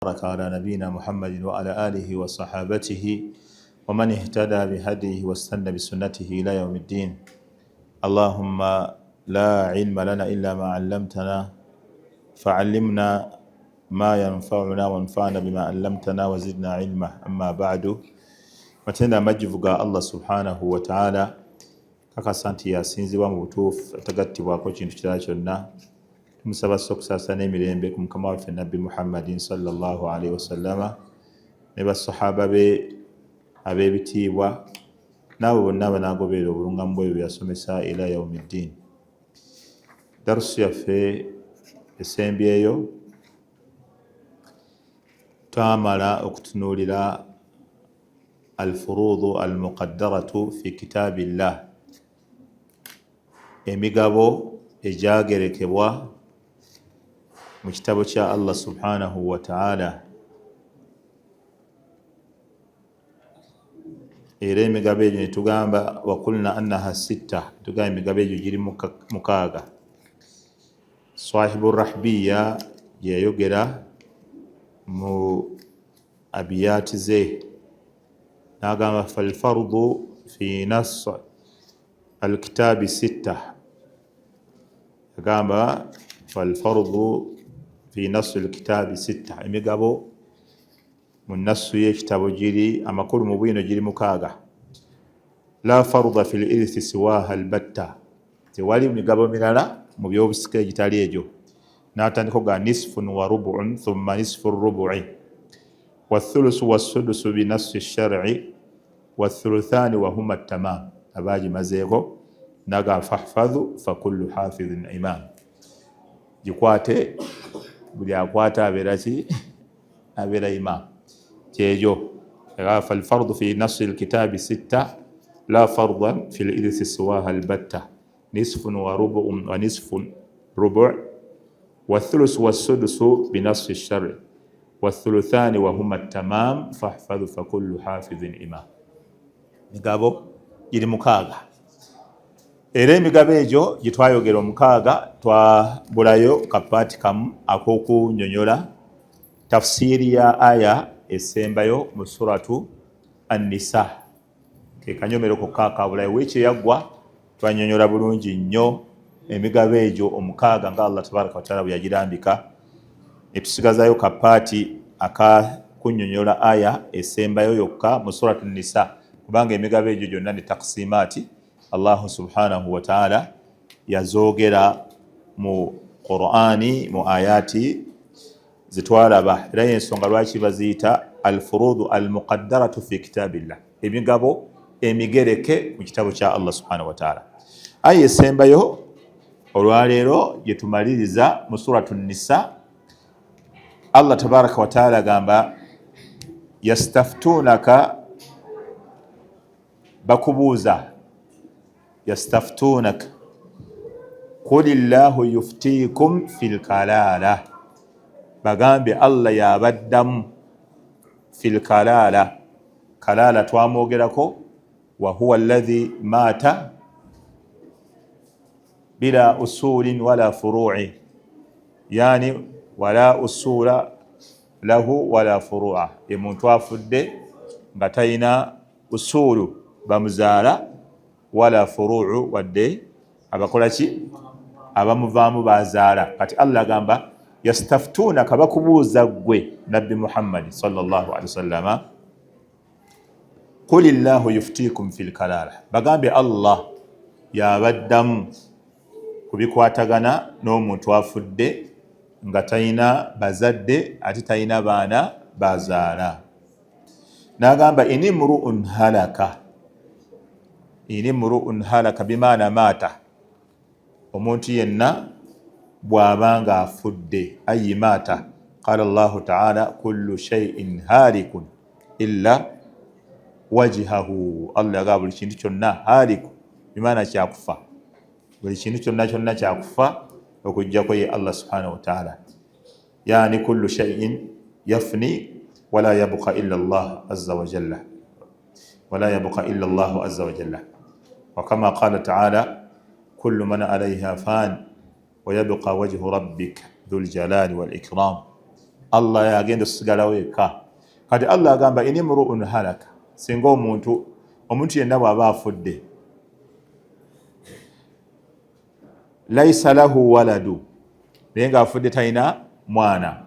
وبارك على نبينا محمد وعلى آله وصحابته ومن اهتدى بهديه واستنى بسنته إلى يوم الدين. اللهم لا علم لنا إلا ما علمتنا فعلمنا ما ينفعنا وانفعنا بما علمتنا وزدنا علما. أما بعد، matenda amajjuvu ga Allah subhanahu wataala. Kakasa nti yasinzibwa mu butuufu, atagattibwako kintu kirala kyonna. Tumusaba ssa okusaasa n'emirembe ku mukama waffe Nabbi Muhammadin sallallahu alaihi wasallama ne basahaba be ab'ebitiibwa n'abo bonna abanaagoberera obulungamu bwebyo byeyasomesa ila yaumi ddin. Darusu yaffe esembyeyo twamala okutunuulira alfuruudu almuqaddaratu fi kitaabillah, emigabo egyagerekebwa mu kitabo kya Allah subhanahu wa ta'ala. Era emigabo egyo netugamba wakulna annaha sitta, tugamba emigabo egyo giri mukaaga. Sahibu rahbiya gyeyayogera mu abiyaati ze n'agamba falfardu fi nas alkitaabi sitta, agamba falfardu fi nassi lkitaabi sitta, emigabo mu nassu y'ekitabo giri amakulu mu bwino giri mukaaga. La farda fi lirithi siwaha albatta, tewali migabo mirala mu byobusika egitali egyo. N'atandika ga nisfun wa rubun thumma nisfu rubu'i wathulusu wassudusu binassi shari wathuluthani wahuma tamam. Abagimazeeko naga fahfadhu fakullu hafidhin imam, gikwate buli akwata abeera ki? Abeera imam. Kyekyo, falfardu fi nassi lkitabi sitta la fardan fi lirithi siwaha albatta nisfun wa rubun wa nisfun rubu wathulusu wassudusu binassi shari wathuluthani wahuma tamam fahfadhu fakullu hafidhin imam. Migabo giri mukaaga, era emigabo egyo gye twayogera omukaaga twabulayo kapaati kamu ak'okunyonyola tafsiiri ya aya esembayo mu suratu Annisa, ke kanyomero kokka akabulayo. Wiiki eyaggwa twanyonyola bulungi nnyo emigabo egyo omukaaga nga Allah tabaraka wataala bwe yagirambika, netusigazayo kapaati akakunyonyola aya esembayo yokka mu suratu Nisa, kubanga emigabo egyo gyonna ne taksimaati Allahu subhanahu wataala yazoogera mu Qur'ani mu ayati zetwalaba. Era yensonga lwaki baziyita alfurudu almuqaddaratu fi kitabillah, emigabo emigereke mu kitabo kya Allah subhanahu wataala. Aya esembayo olwaleero gyetumaliriza mu suratu Nisa, Allah tabaraka wataala agamba yastaftunaka, bakubuuza yastaftunaka qul llahu yuftiikum fi lkalaala, bagambye Allah yabaddamu fi lkalaala. Kalaala twamwogerako, wahuwa alladhi maata bila usulin wala furu'i, yani wala usula lahu wala furu'a, ye muntu afudde nga talina usuulu bamuzaala wala furu'u wadde abakola ki abamuvaamu bazaala. Kati Allah agamba yastaftunaka, bakubuuza ggwe Nabbi Muhammadi sallallahu alaihi wasallama, qul llahu yuftiikum fi lkalaala, bagambye Allah yabaddamu ku bikwatagana n'omuntu afudde nga talina bazadde ate talina baana bazaala. N'agamba inimruun halaka, inimruun halaka bimaana maata, omuntu yenna bw'aba nga afudde, ayi maata. Qala llahu taala kullu shaiin halikun illa wajihahu, Allah yagamba buli kintu kyonna haliku bimaana kyakufa, buli kintu kyonna kyonna kyakufa okuggyako ye Allah subhanahu wataala. Yani kullu shaiin yafni wala yabqa illa llah azza wajalla, wala yabqa illa llahu azza wajalla. Wakama qala taala kullu man alaiha fan wayabqa wajhu rabbik dhul jalali wal ikram. Allah yagenda osigalawo yekka. Kati Allah agamba inimruun halaka, singa omuntu yenna bw'aba afudde, laisa lahu waladu, naye ng'afudde talina mwana,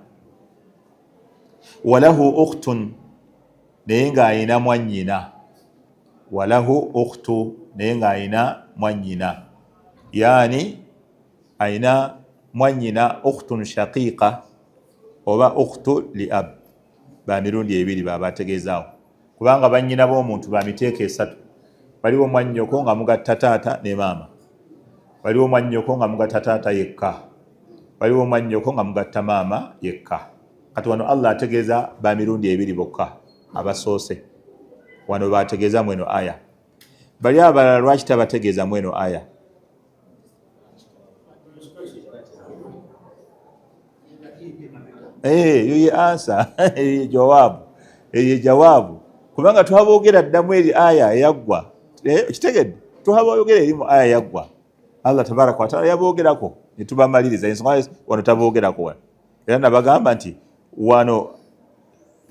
walahu ukhtun, naye ng'ayina mwannyina, walahu ukhtu, naye ng'ayina mwannyina, yaani ayina mwannyina ukhtun shaqiqa oba ukhtu li ab, ba mirundi ebiri babategeezaawo, kubanga bannyina b'omuntu ba miteeko esatu. Waliwo mwannyoko nga mugatta taata ne maama, waliwo mwannyoko nga mugatta taata yekka, waliwo mwannyoko nga mugatta maama yekka. Kati wano Allah ategeeza ba mirundi ebiri bokka abasoose wano bategeeza mweno aya. Bali abalala lwaki tabategeeza mweno aya? Eyo ye ansa, eyo jawabu, eyo jawabu, kubanga twaboogera ddamu eri aya eyaggwa. Okitegedde? Twaboogera eri mu aya yaggwa, Allah tabaraka wataala yaboogerako ne tubamaliriza. Ensonga wano taboogerako wano, era nabagamba nti wano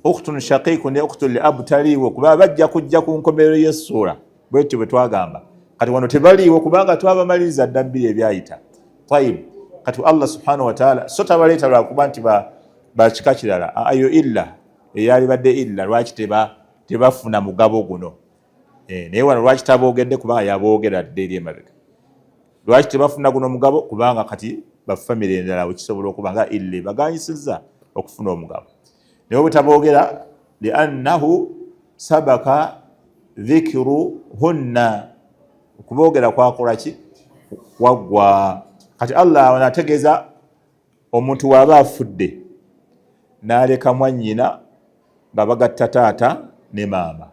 ukhtun shaqiku ne ukhtun li abu taliiwo, kuba bajja kujja ku nkomerero y'essuula, bwetyo bwe twagamba. Kati wano tebaliiwo kubanga twabamaliriza dda bbiri ebyayita. Tayib, kati Allah subhanahu wataala so tabaleeta lwakuba nti bakika kirala, ayo illa eyalibadde illa lwaki tebafuna mugabo guno. Naye wano lwaki taboogedde? Kubanga yaboogera dda eri emabega. Lwaki tebafuna guno mugabo? Kubanga kati bafamire endala wekisobola okuba nga illa ebaganyisizza okufuna omugabo, naye obutaboogera liannahu sabaka dhikiru hunna, okuboogera kwakola ki? Waggwa. Kati Allah wano ategeeza omuntu waaba afudde n'aleka mwannyina nga bagatta taata ne maama,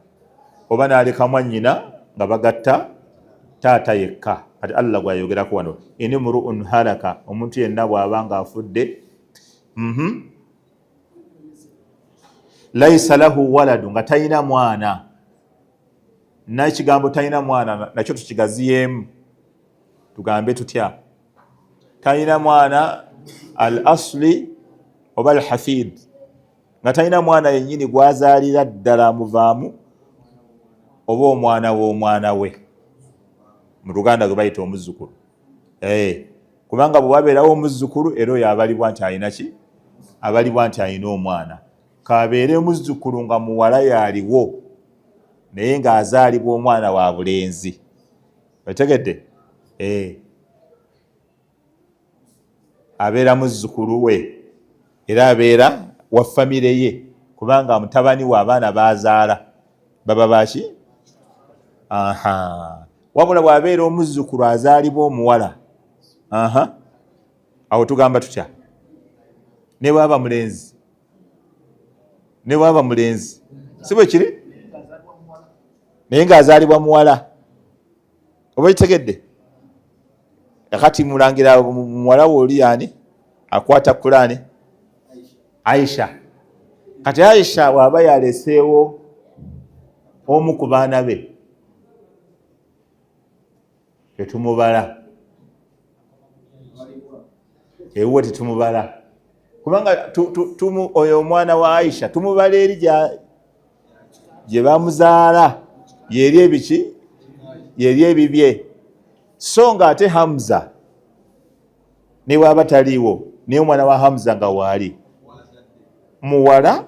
oba n'aleka mwannyina nga bagatta taata yekka. Kati Allah gwayogerako wano inimruun halaka, omuntu yenna bw'aba nga afudde, laisa lahu waladu, nga talina mwana. N'ekigambo talina mwana nakyo tukigaziyeemu, tugambe tutya? Talina mwana al asli oba al hafid, nga talina mwana yennyini gwazaalira ddala amuvaamu, oba omwana w'omwana we, mu Luganda gwe bayita omuzzukulu. Kubanga bwe wabeerawo omuzzukulu era oyo abalibwa nti alina ki? Abalibwa nti alina omwana. Kabeere omuzzukulu nga muwala yaliwo naye ng'azaalibwa omwana wa bulenzi. Otegedde? Abeera muzzukulu we era abeera wa famire ye, kubanga mutabani we abaana bazaala baba baki? Aha. Wabula bw'abeera omuzzukulu azaalibwa omuwala, aha, awo tugamba tutya? Ne bw'aba mulenzi, ne bw'aba mulenzi, si bwe kiri? Naye ng'azaalibwa muwala, oba okitegedde? Kati mulangira muwala we oli yani akwata Kulaani? Aisha. Kati Aisha bw'aba yaleseewo omu ku baana be, tetumubala ewuwe, tetumubala, kubanga oyo omwana wa Aisha tumubala eri gye bamuzaala, yeri ebiki, yeri ebibye. So nga ate Hamza ne bw'aba taliiwo, naye omwana wa Hamza nga waali muwala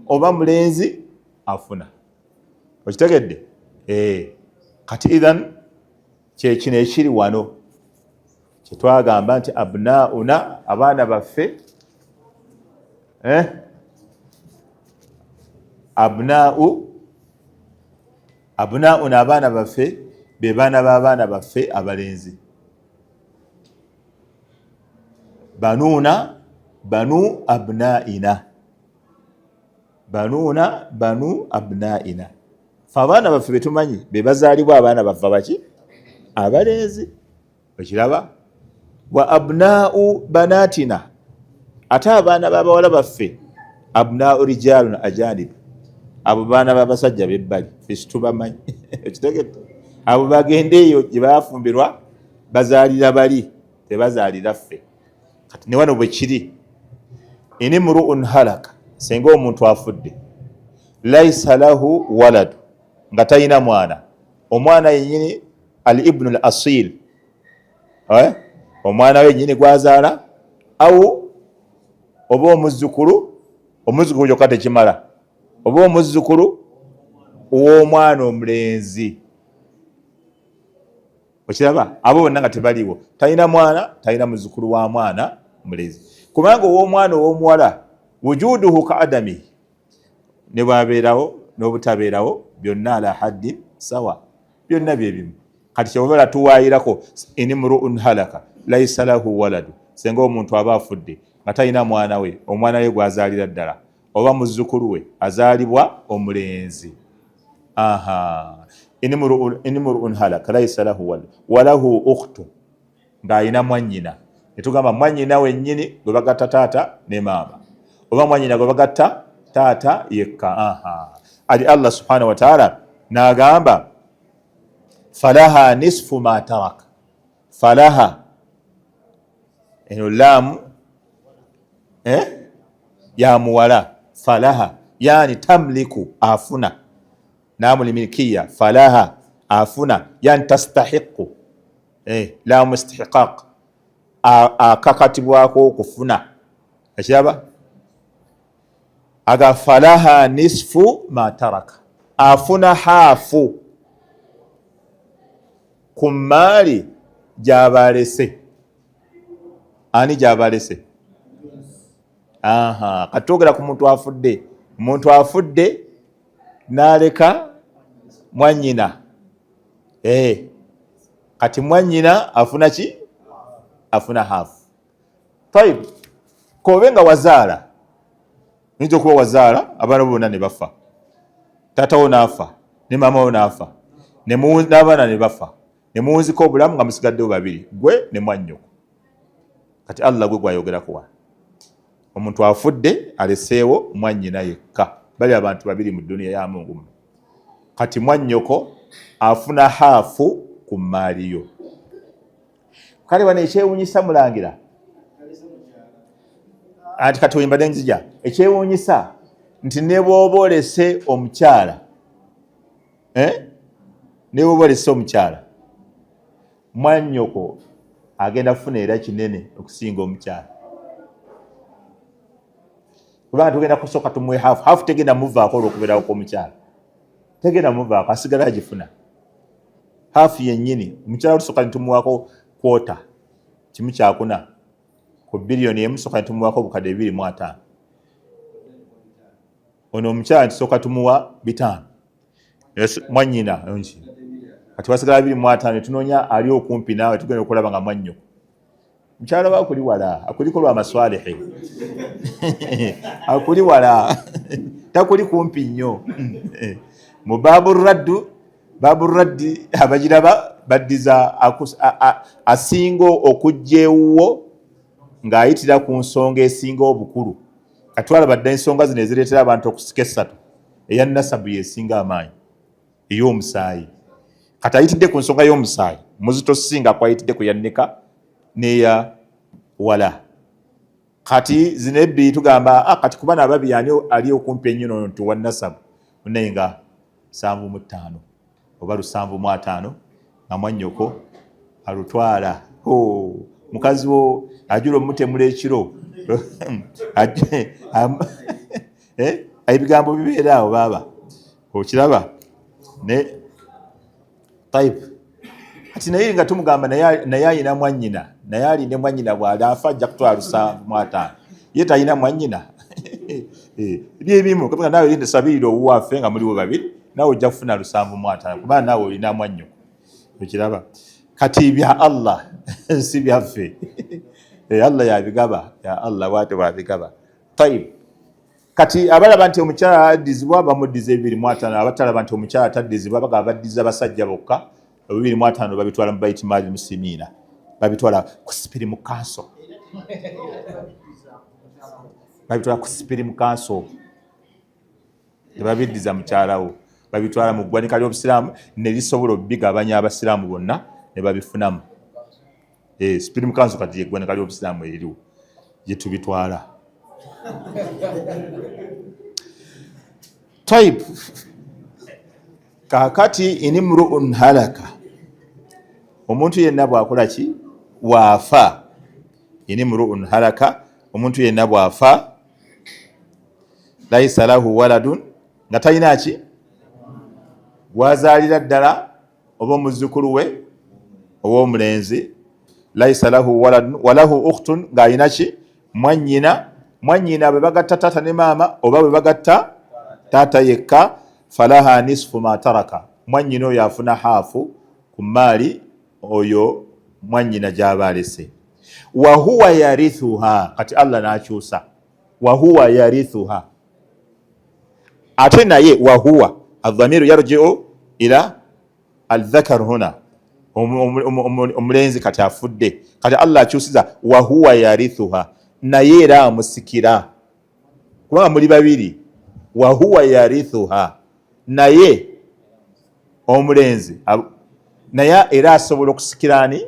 oba mulenzi afuna. Okitegedde? Kati idhan kyekino ekiri wano kyetwagamba nti abnauna, abaana baffe, abnauna abaana baffe be baana b'abaana baffe abalenzi, banuuna banu abnaina, banuuna banu abnaina. Fe abaana baffe betumanyi be bazaalibwa abaana baffe baki? Abalenzi. Okiraba? Wa abnau banatina, ate abaana b'abawala baffe abnau rijalun ajanib, abo baana b'abasajja b'ebbali, ffe situbamanyi. Okitegedde? Abo bagende eyo gye bafumbirwa bazaalira bali, tebazaalira ffe. Kati ne wano bwe kiri, Inimruun halaka, singa omuntu afudde, laisa lahu waladu, nga talina mwana, omwana yenyini al ibnu l asil, eh? Omwana we yenyini gwazaala, au oba omuzzukulu, omuzzukulu kyokka tekimala, oba omuzzukulu w'omwana omulenzi. Okiraba, abo bonna nga tebaliwo, talina mwana, talina muzzukulu wa mwana mulenzi, kubanga ow'omwana ow'omuwala wujuduhu ka adamihi, ne bwabeerawo n'obutabeerawo byonna ala haddin sawa, byonna byebimu. Kati kyebabala tuwaayirako inimruun halaka laisa lahu waladu, senga omuntu aba afudde nga talina mwana we, omwana we gwazaalira ddala, oba muzzukulu we azaalibwa omulenzi. Aha, inimruun halaka laisa lahu waladu walahu ukhtu, ng'alina mwannyina, netugamba mwannyina wennyini gwe bagatta taata ne maama, oba mwannyina gwe bagatta taata yekka. Aha, ali Allah subhanahu wa ta'ala n'agamba falaha nisfu ma taraka. Falaha eno laamu ya muwala, falaha yani tamliku, afuna, namuli milkiya, falaha afuna, yani tastahiqu, laamu istihqaq, akakatibwako okufuna. Ekiraba aga falaha nisfu ma taraka, afuna haafu ku maali gyabalese. Ani gyabalese? Aha, katwogera ku muntu afudde, omuntu afudde n'aleka mwannyina. Kati mwannyina afuna ki? Afuna haafu. Tayib, kobe nga wazaala, oyinza okuba wazaala abaana bo bonna ne bafa, taata wo n'afa ne maama wo n'afa n'abaana ne bafa, ne muwunzika obulamu nga musigaddewo babiri, gwe ne mwannyoko. Kati Allah gwe gwayogerako wano, omuntu afudde aleseewo mwannyina yekka, bali abantu babiri mu dduniya ya Mungu muno. Kati mwannyoko afuna haafu ku mmaali yo. Kale wano ekyewuunyisa mulangira, anti kati wembadde nzija, ekyewuunyisa nti ne bw'oba olese omukyala, ne bw'oba olese omukyala, mwannyoko agenda kufuna era kinene okusinga omukyala, kubanga tugenda kusooka tumuwe haafu. Haafu tegenda muvaako olw'okubeerawo kw'omukyala, tegenda muvaako, asigala agifuna haafu yennyini. Omukyala tusooka netumuwaako kwota, 1/4 ku biliyoni emu, tusooka netumuwaako obukadde 250. Ono omukyala tusooka tumuwa 500, mwannyina kati wasigala 250, netunoonya ali okumpi naawe, tugenda okulaba nga mwannyoko. Mukyala we akuli wala, akuliko lwa maswalihi, akuli wala, takuli kumpi nnyo. Mu baabu raddu, baabu raddi abagiraba baddiza asinga okujja ewuwo ng'ayitira ku nsonga esinga obukulu. Katwala badda ensonga zino ezireetera abantu okusika essatu, eya nasabu yesinga amaanyi, ey'omusaayi. Kati ayitidde ku nsonga y'omusaayi muzito singa kwayitidde ku yannika n'eya wala. Kati zino ebbiri tugamba kati kuba nababi ani ali okumpi ennyo nono nti wa nasabu naye nga 75 oba 75 nga mwannyoko alutwala. Mukazi wo ajula omutemula ekiro, ebigambo bibeera awo baaba okiraba ne type. Kati naye nga tumugamba naye alina mwannyina, naye aline mwannyina bw'alaafa ajja kutwala 75, ye talina mwannyina. Byebimu kubanga naawe linda sabirira owuwaffe nga muliwo babiri, naawe ojja kufuna 75 kubanga naawe olina mwannyoko. Okiraba, kati bya Allah si byaffe. Allah yabigaba, ya Allah bwate bwabigaba. Tayib, kati abalaba nti omukyala addizibwa bamuddiza 25, abatalaba nti omukyala taddizibwa bagaba baddiza basajja bokka. 25 babitwala mu baiti maali musimiina, babitwala ku sipirimu kanso, babitwala ku sipirimu kanso, tebabiddiza mukyalawo, babitwala mu ggwanika ly'obusiraamu ne lisobola obigabanya abasiraamu bonna ne babifunamu. Sipirimu kanso kati yeggwanika ly'obusiraamu eririwo gye tubitwala. Type kakati inimruun halaka, omuntu yenna bwakola ki waafa. Inimruun halaka, omuntu yenna bwafa, laisa lahu waladun, nga talina ki gwazaalira ddala oba omuzzukulu we ow'omulenzi. Laisa lahu waladun walahu ukhtun, ng'alina ki mwannyina. Mwannyina bwe bagatta taata ne maama oba bwe bagatta taata yekka, falaha nisfu ma taraka, mwannyina oyo afuna haafu ku maali oyo mwannyina gy'aba alese. Wahuwa yarithuha, kati Allah n'akyusa wahuwa yarithuha, ate naye wahuwa adhamiru yarjiu ila aldhakar huna, omulenzi kati afudde, kati Allah akyusiza wahuwa yarithuha, naye era amusikira kubanga muli babiri. Wahuwa yarithuha, naye omulenzi naye era asobola okusikira ani?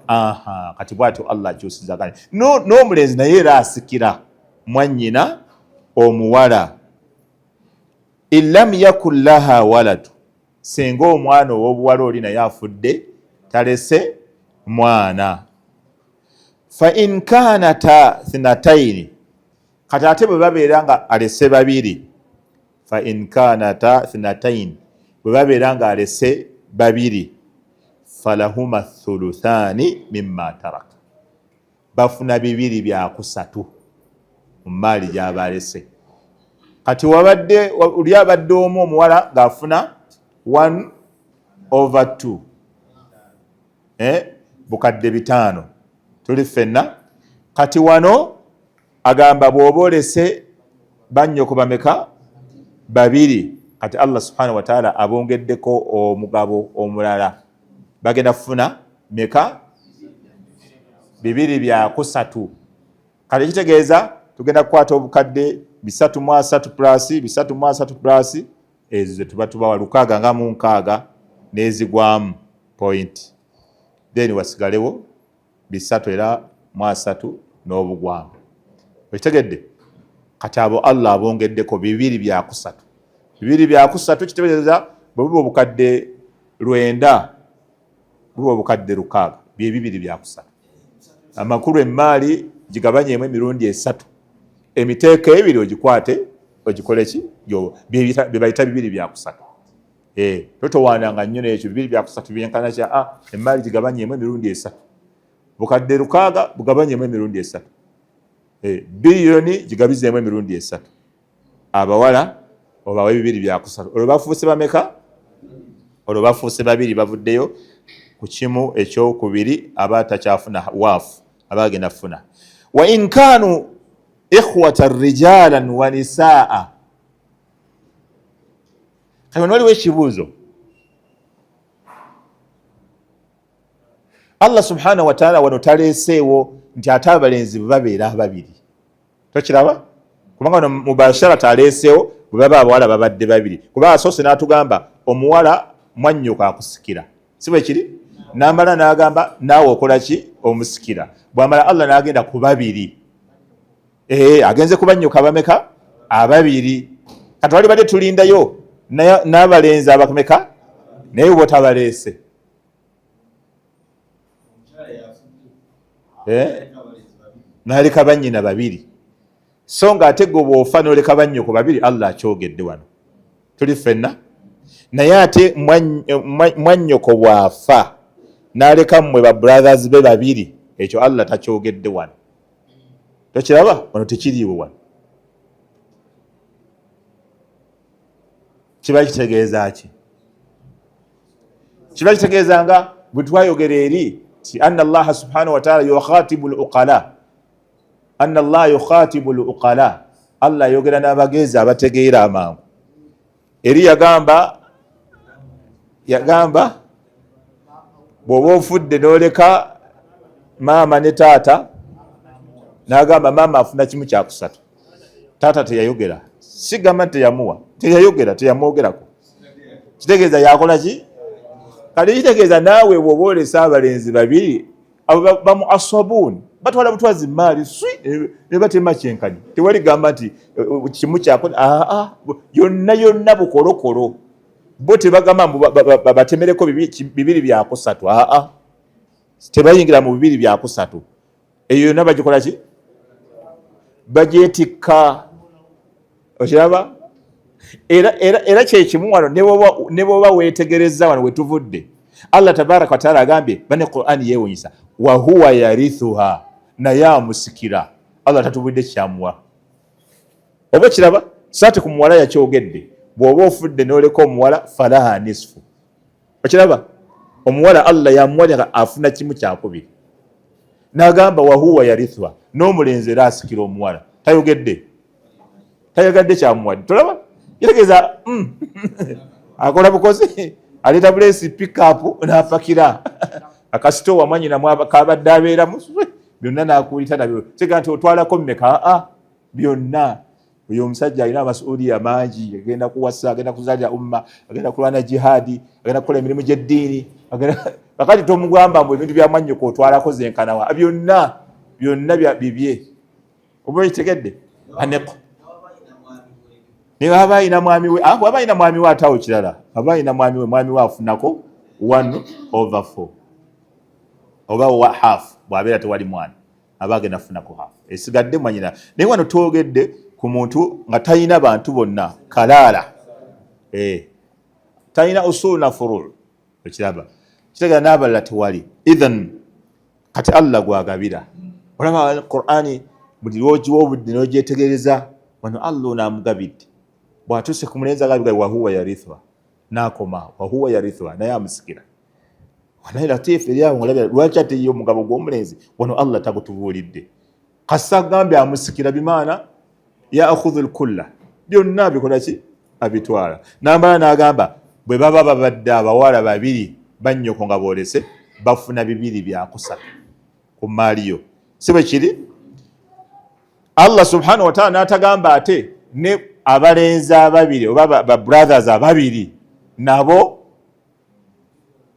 Aha, kati bwatyo Allah akyusiza gani n'omulenzi naye era asikira mwannyina omuwala. Illam yakun laha waladu, singa omwana ow'obuwala oli naye afudde talese mwana. Fa in kanata thnataini, kati ate bwe babeera nga alese babiri, fa in kanata thnataini, bwe babeera nga alese babiri, falahuma thuluthani mimma taraka, bafuna bibiri byakusatu mu maali gy'aba alese. Kati wabadde oli abadde omu omuwala ng'afuna 1 over 2 bukadde 5 tuli ffenna. Kati wano agamba bw'oba olese bannyoko bameka? Babiri. Kati Allah subhanahu wa ta'ala abongeddeko omugabo omulala, bagenda kufuna meka? 2 bya 3. Kati kitegeeza tugenda kukwata obukadde 330 plus 330 plus ezo zetuba tubawa 660 n'ezigwamu point, then wasigalewo 3 era mu 30 n'obugwamu. Okitegedde? Kati abo Allah abongeddeko 2 bya 3. 2 bya 3 kitegeeza bwe buba obukadde 9, buba obukadde 6, bye 2 bya 3. Amakulu emaali gigabanyemu emirundi esatu, emiteeko ebiri ogikwate ogikole ki, bye bayita 2 bya 3. Totowaananga nnyo n'ekyo. 2 bya 3 byenkana kya emaali gigabanyemu emirundi esatu, bukadde 6 bugabanyemu emirundi esatu, biliyoni gigabizeemu emirundi esatu, abawala obawe 2 bya 3. Olwo bafuuse bameka? Olwo bafuuse babiri, bavuddeyo ku kimu ekyokubiri, aba takyafuna waafu, aba agenda kufuna. Wa in kanu ikhwata rijalan wa nisaa. Kati wano waliwo ekibuuzo. Allah subhanahu wataala wano taleeseewo nti ate abalenzi bwe babeera ababiri, tokiraba? Kubanga wano mubashara taleeseewo bwe baba abawala babadde babiri, kuba asoose n'atugamba omuwala mwannyoko akusikira, si bwe kiri? N'amala n'agamba naawe okola ki? Omusikira. Bw'amala Allah n'agenda ku babiri, agenze ku bannyoko abameka? Ababiri. Kati wali badde tulindayo n'abalenzi abameka, naye bo tabaleese. N'aleka bannyina babiri, so nga ate gwe bw'ofa n'oleka bannyoko babiri, Allah akyogedde wano, tuli ffenna. Naye ate mwannyoko bw'afa n'aleka mmwe ba brothers be babiri, ekyo Allah takyogedde wano. Tokiraba? Wano tekiriiwe. Wano kiba kitegeeza ki? Kiba kitegeeza nga bwe twayogera eri ti anna Allaha subhanahu wataala yukhatibu luqala, anna Allaha yukhatibu luqala, Allah ayogera n'abagezi abategeera amangu. Eri yagamba bw'oba ofudde n'oleka maama ne taata, n'agamba maama afuna 1/3, taata teyayogera. Sigamba nti teyamuwa, teyayogera, teyamwogerako, kitegeeza yakola ki? Kati kitegeeza naawe bw'oba olese abalenzi babiri. Abo bamu asabun batwala butwazi maali swi ne batema kyenkanyi. Tewali gamba nti kimu kyako, aa yonna yonna bukolokolo. Bo tebagamba mbu batemereko bibiri byakusatu, aa tebayingira mu bibiri byakusatu. Eyo yonna bagikola ki? Bagyetikka. Okiraba? Era kyekimu wano ne bwoba weetegereza wano wetuvudde, Allah tabaraka wataala agambye bane Qur'ani yeewunyisa, wahuwa yarithuha, naye amusikira. Allah tatubudde kyamuwa. Oba kiraba saati ku muwala yakyogedde, bw'oba ofudde n'oleka omuwala falaha nisfu. Okiraba omuwala Allah yamuwalira afuna kimu kyakubiri, n'agamba wahuwa yarithuha, n'omulenzi era asikira omuwala. Tayogedde, tayagadde kyamuwadde. Tolaba kitegeeza akola bukozi, aleeta bulesi pickup n'apakira akasitowa mwanyina kabadde abeeramu byonna n'akuulita nabyo. Kitegeeza nti otwalako mmeka? Aa byonna. Oyo omusajja alina amasuuliya mangi, agenda kuwasa, agenda kuzalira umma, agenda kulwana jihaadi, agenda kukola emirimu gy'eddiini. Kakati tomugamba mbu ebintu bya mwannyoko otwalako zenkanawa, byonna byonna bibye. Oba okitegedde? Aneko ne baba alina mwami we, bwaba alina mwami we atawo kirala, aba alina mwami we, mwami we afunako 1/4 oba half. Bw'abeera tewali mwana aba agenda afunako half, esigadde mwanyina. Naye wano twogedde ku muntu nga talina bantu bonna kalaala, talina usul na furu. Okiraba kitegeera n'abalala tewali. Ithan kati Allah gwagabira. Olaba Qur'ani buli lwogiwa obudde n'ogyetegereza, wano Allah ono amugabidde. Bw'atuuse ku mulenzi agabira wahuwa yarithwa, n'akoma wahuwa yarithwa, naye amusikira. Walayi latifu eri awo, ngolabira lwaki ate ye omugabo gw'omulenzi wano Allah tagutubuulidde. Kasa agambye amusikira, bimaana yaakhudhu lkulla, byonna abikola ki? Abitwala. Nambala n'agamba bwe baba babadde abawala babiri bannyoko nga boolese, bafuna bibiri byakusatu ku maali yo, si bwe kiri? Allah subhanahu wataala n'atagamba ate ne abalenzi ababiri oba ba brothers ababiri nabo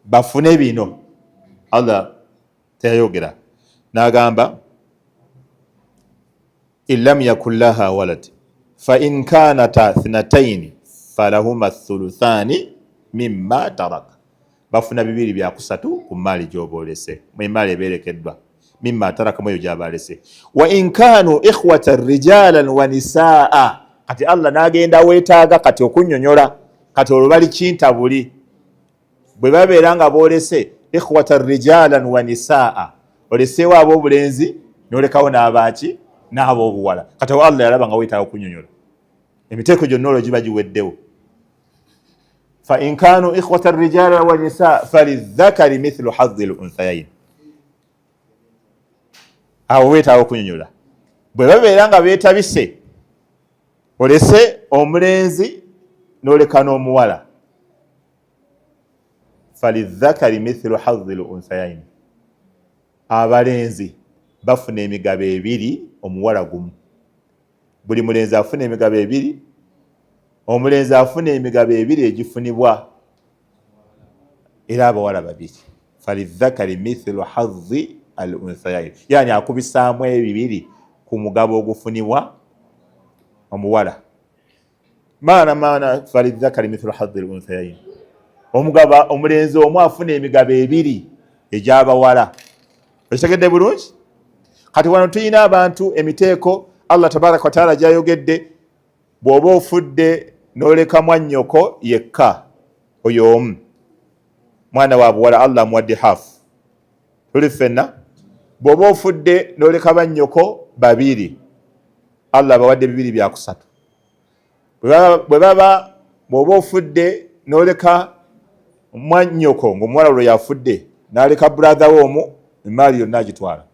bafune bino. Allah teyayogera, n'agamba in lam yakun laha walad fa in kanata thnataini falahuma thuluthani mimma taraka, bafuna bibiri byakusatu ku maali gy'oba olese, emaali ebeerekeddwa, mimma taraka, mweyo gy'abalese. Wa in kanu ikhwata rijalan wa nisaa, kati Allah n'agenda weetaaga kati okunnyonnyola kati olwo bali kintabuli bwe babeera nga boolese ikhwata rijalan wa nisaa, oleseewo ab'obulenzi n'olekawo n'abaaki n'ab'obuwala. Kati awo Allah yalaba nga weetaaga okunyonyola emiteeko gyonna, olwo giba giweddewo. Fa in kanu ikhwata rijala wa nisaa falidhakari mithlu hadhi lunthayain. Awo weetaaga okunyonyola bwe babeera nga beetabise, olese omulenzi n'oleka n'omuwala, falidhakari mithlu hadhi lunthayain, abalenzi bafuna emigabo ebiri omuwala gumu. Buli mulenzi afuna emigabo ebiri, omulenzi afuna emigabo ebiri egifunibwa era abawala babiri. Falidhakari mithlu hadhi al unthayain, yani akubisaamu ebibiri ku mugabo ogufunibwa omuwala. Maana maana falidhakari mithlu hadhi al unthayain, omugaba omulenzi omu afuna emigabo ebiri egy'abawala. Okitegedde bulungi? Kati wano tulina abantu emiteeko Allah tabaraka wataala gyayogedde. Bw'oba ofudde n'oleka mwannyoko yekka, oyo omu mwana wa buwala, Allah amuwadde hafu. Tuli ffenna. Bw'oba ofudde n'oleka bannyoko babiri, Allah abawadde bibiri byakusatu. Bwe baba bw'oba ofudde n'oleka mwannyoko ng'omuwala olwo yafudde n'aleka brother we omu, emaali yonna agitwala.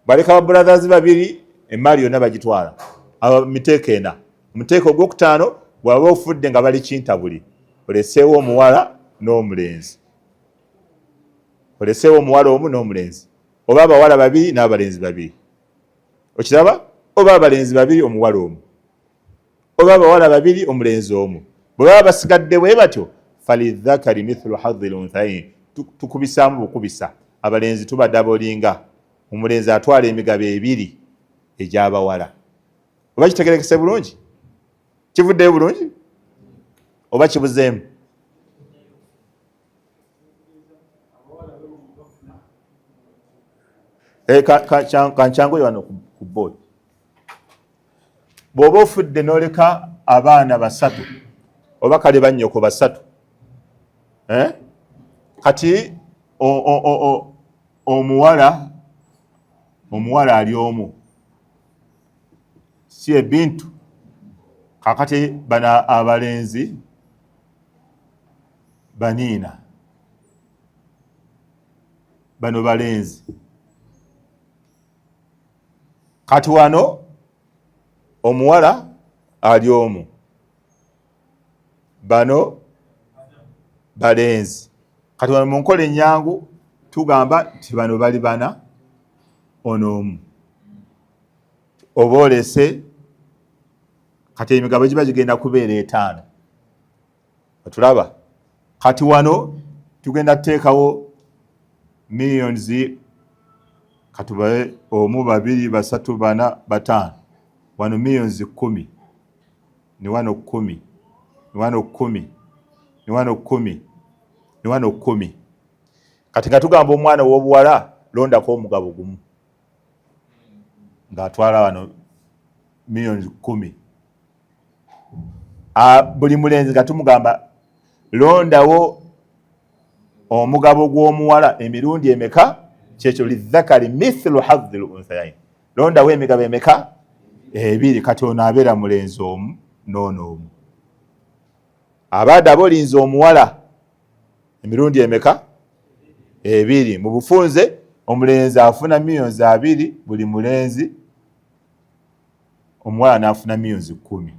Baleka ba brothers babiri, emaali yonna bagitwala. Abo miteeko ena. Omuteeko ogwokutaano, bw'aba ofudde nga bali kintabuli, oleseewo omuwala n'omulenzi, oleseewo omuwala omu n'omulenzi, oba abawala babiri n'abalenzi babiri, okiraba, oba abalenzi babiri omuwala omu, oba abawala babiri omulenzi omu, bwe baba basigadde bwe batyo, falidhakari mithlu hadhi lunthayin, tukubisaamu bukubisa. Abalenzi tubadabolinga, omulenzi atwala emigabo ebiri egy'abawala. Oba kitegerekese bulungi? Kivuddeyo bulungi oba kibuzeemu? Eh, kankyanguye wano ku board. Bw'oba ofudde n'oleka abaana basatu oba kale bannyoko basatu, eh? Kati omuwala ali omu, si ebintu. Kakati bano abalenzi baniina, bano balenzi. Kati wano omuwala ali omu, bano balenzi. Kati wano mu nkola enyangu tugamba nti bano bali bana, ono omu, oba olese. Kati emigabo giba gigenda kubeera etaano, otulaba. Kati wano tugenda kuteekawo millions, katubae omu, babiri, basatu, bana, bataano. Wano millions 10, ni wano 10, ni wano 10, ni wano 10, ni wano 10. Kati nga tugamba omwana ow'obuwala londako omugabo gumu, ng'atwala wano millions 10. Buli mulenzi nga tumugamba londawo omugabo gw'omuwala emirundi emeka? Kyekyo lidhakari mithlu hadhi lunthayain, londawo emigabo emeka? Ebiri. Kati ono abeera mulenzi omu noono omu. Abaada aba olinze omuwala emirundi emeka? Ebiri. Mu bufunze omulenzi afuna millions 20 buli mulenzi, omuwala n'afuna millions 10.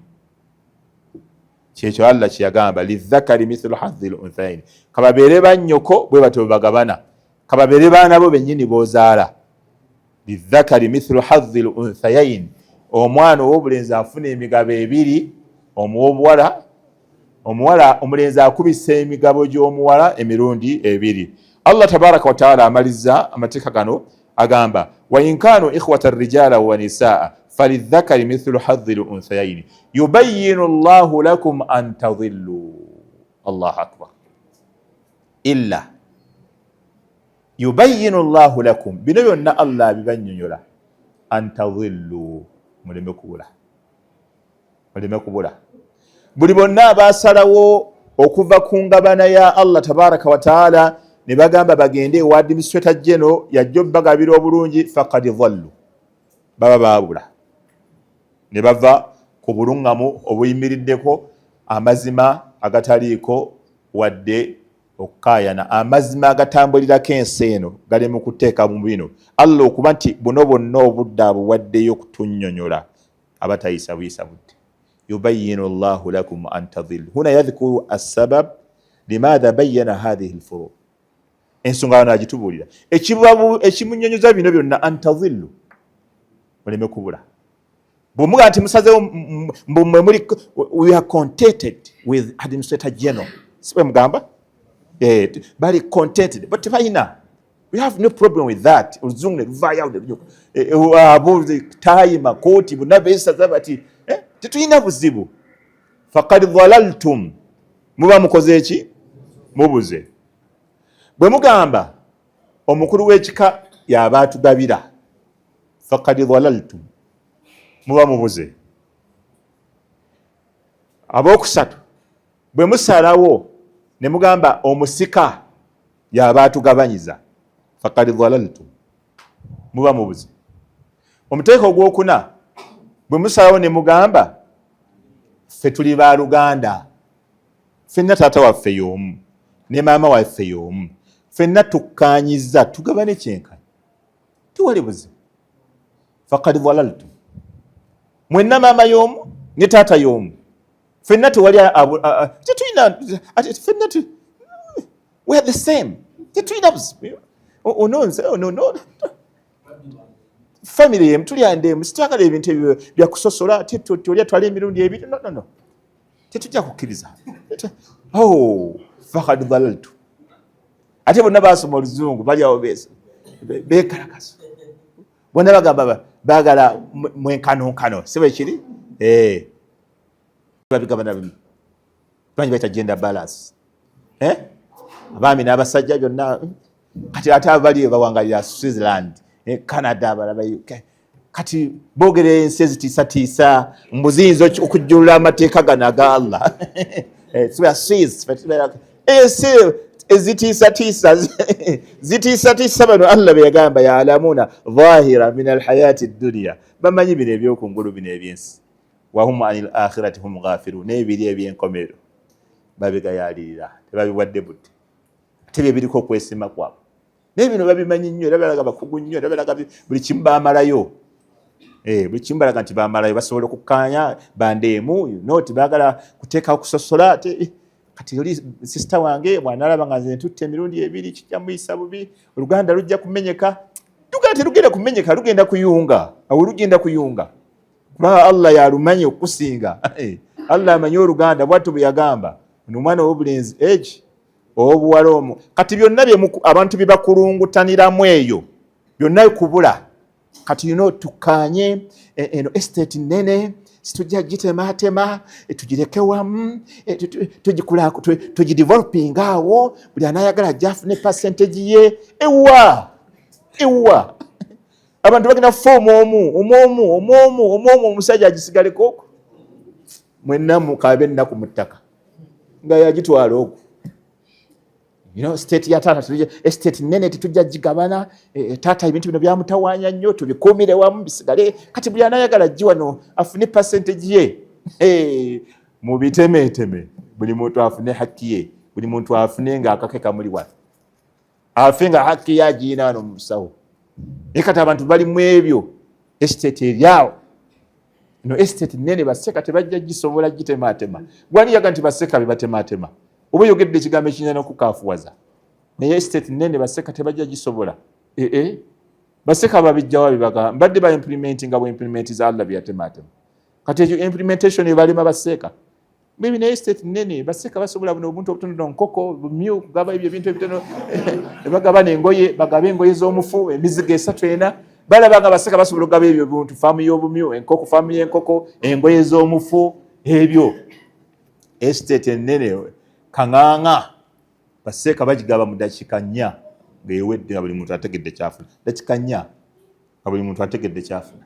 Kyekyo Allah kyeyagamba lidhakari mithlu hadhi lunthayain. Kababeere bannyoko bwe batyo bagabana, kababeere baana bo bennyini b'ozaala. Lidhakari mithlu hadhi lunthayain, omwana ow'obulenzi afuna emigabo ebiri, omuw'obuwala omuwala omulenzi akubisa emigabo gy'omuwala emirundi ebiri. Allah tabaraka wataala amaliza amateeka gano agamba wa in kanu ikhwata rijala wa nisaa falidhakari mithlu hadhi lunthayaini yubayinu llahu lakum an tadhillu. Allahu akbar. Illa yubayinu llahu lakum, bino byonna Allah abibannyonnyola, an tadhillu, muleme kubula, muleme kubula. Buli bonna abasalawo okuva ku ngabana ya Allah tabaraka wataala ne bagamba bagende ewa administrator general yajja obbagabira obulungi, fakad dhallu, baba baabula ne bava ku buluŋŋamu obuyimiriddeko amazima agataliiko wadde okukaayana. Amazima agatambulirako ensi eno gali mu kuteeka mu bino Allah okuba nti buno bwonna obudde abuwaddeyo kutunnyonnyola abatayisa buyisa budde. Yubayinu llahu lakum an tadhillu, huna yadhkuru assabab limadha bayana hathihi lfuru, ensonga wano agitubuulira ekimunyonyoza bino byonna, an tadhillu, muleme kubula. Bwemuga nti musazewo mbumwe muli, we are contented with administrator general, si bwe mugamba? Bali contented but tebalina, we have no problem with that. Oluzungu ne luvaayo abo taayi makooti bonna beesaza bati tetulina buzibu. Fakad dhalaltum, muba mukoze eki? Mubuze. Bwe mugamba omukulu w'ekika yaba atugabira, fakad dhalaltum, muba mubuze. Abokusatu bwe musalawo ne mugamba omusika yaba atugabanyiza, fakad dhalaltum, muba mubuze. Omuteeko ogwokuna bwe musalawo ne mugamba ffe tuli baluganda, ffenna taata waffe y'omu ne maama waffe y'omu, ffenna tukkaanyiza tugabane kyenkanyi, tewali buzibu, fakad dhalaltum, mwenna maama y'omu ne taata y'omu, ffenna tewali tetulina, ffenna we are the same, tetulina buzibu. Ono family emu tulya ndemu, sitwagala ebintu ebyo byakusosola, oli atwala emirundi ebiri, no, no, no, tetujja kukkiriza. Oh, fakad dhalaltu. Ate bonna basoma oluzungu bali awo beesa. Bekalakasa bonna, bagamba baagala mwenkanonkano, si bwe kiri? Eh. Babigabana bimu, bangi bayita gender balance, eh? Abaami n'abasajja byonna. Kati ate abali bawangalira Switzerland, eh, Canada, abalaba kati boogera ensi ezitiisatiisa mbu ziyinza okujjulula amateeka gano aga Allah. Swiss, ensi ezitiisatiisa zitiisatiisa bano Allah be yagamba ya'lamuna dhahira min alhayati dunya, bamanyi bino ebyokungulu, bino ebyensi, wahum anil akhirati hum ghafilun, n'ebiri ebyenkomero babigayalirira, tebabiwadde budde, ate bye biriko okwesima kwabwe. Naye bino babimanyi nnyo, era balaga bakugu nnyo, era balaga buli kimu bamalayo. Eh, buli kimu balaga nti bamalayo, basobola okukkaanya bandeemu no tebagala kuteekawo kusosola. Ate kati oli sister wange bw'anaalaba nga nze ntutte emirundi ebiri, kijja muyisa bubi, oluganda lujja kumenyeka. Luganda terugenda kumenyeka, lugenda kuyunga. Awo lugenda kuyunga kubanga Allah yalumanyi okusinga. Eh, Allah amanyi oluganda, bwatyo bwe yagamba ono omwana ow'obulenzi egi owobuwala omwo. Kati byonna abantu bye bakulungutaniramu eyo byonna kubula. Kati yuno tukkaanye, eno estate nene, situjja gitematema, tugireke wamu, tugidevelopinga awo, buli anayagala ajja afune percentage ye. Ewa ewa abantu bagenda foomu omu omu omu omu omu omu omu, omusajja agisigaleko okwo, mwenna mukabe ennaku mu ttaka nga yagitwala okwo. State ya taata, estate nene, tetujja gigabana. Taata ebintu bino byamutawaanya nnyo, tubikuumire wamu bisigale. Kati buli anayagala ajje wano afune percentage ye. Hey, mubitemeteme, buli muntu afune haki ye, buli muntu afune nga akake kamuli wano, afe nga haki ye agiina wano mu musawo. Naye kati abantu bali mu ebyo, estate eryawo no estate nene, baseka tebajja gisobola gitematema. Gwani yaga nti baseka bebatematema? Oba oyogedde ekigambo ekiyinza n'okukafuwaza, naye estate nene, baseka tebajja gisobola. Ee, baseka babijjawa? Bibaga mbadde ba implementing nga bwe implement za Allah byeyatematema. Kati ekyo implementation ebalema baseeka maybe, naye estate nene, baseka basobola buno obuntu obutono, nkoko, bumyu, kugaba ebyo ebintu ebitono, ne bagabana engoye, bagabe engoye z'omufu, emizigo esatu ena. Balaba nga baseka basobola okugaba ebyo bintu, faamu y'obumyu, enkoko, faamu y'enkoko, engoye z'omufu, ebyo. Estate enene kaŋŋaŋa, baseeka bagigaba mu dakiika 4 ng'ewedde, nga buli muntu ategedde kyafuna. Dakiika 4 nga buli muntu ategedde kyafuna,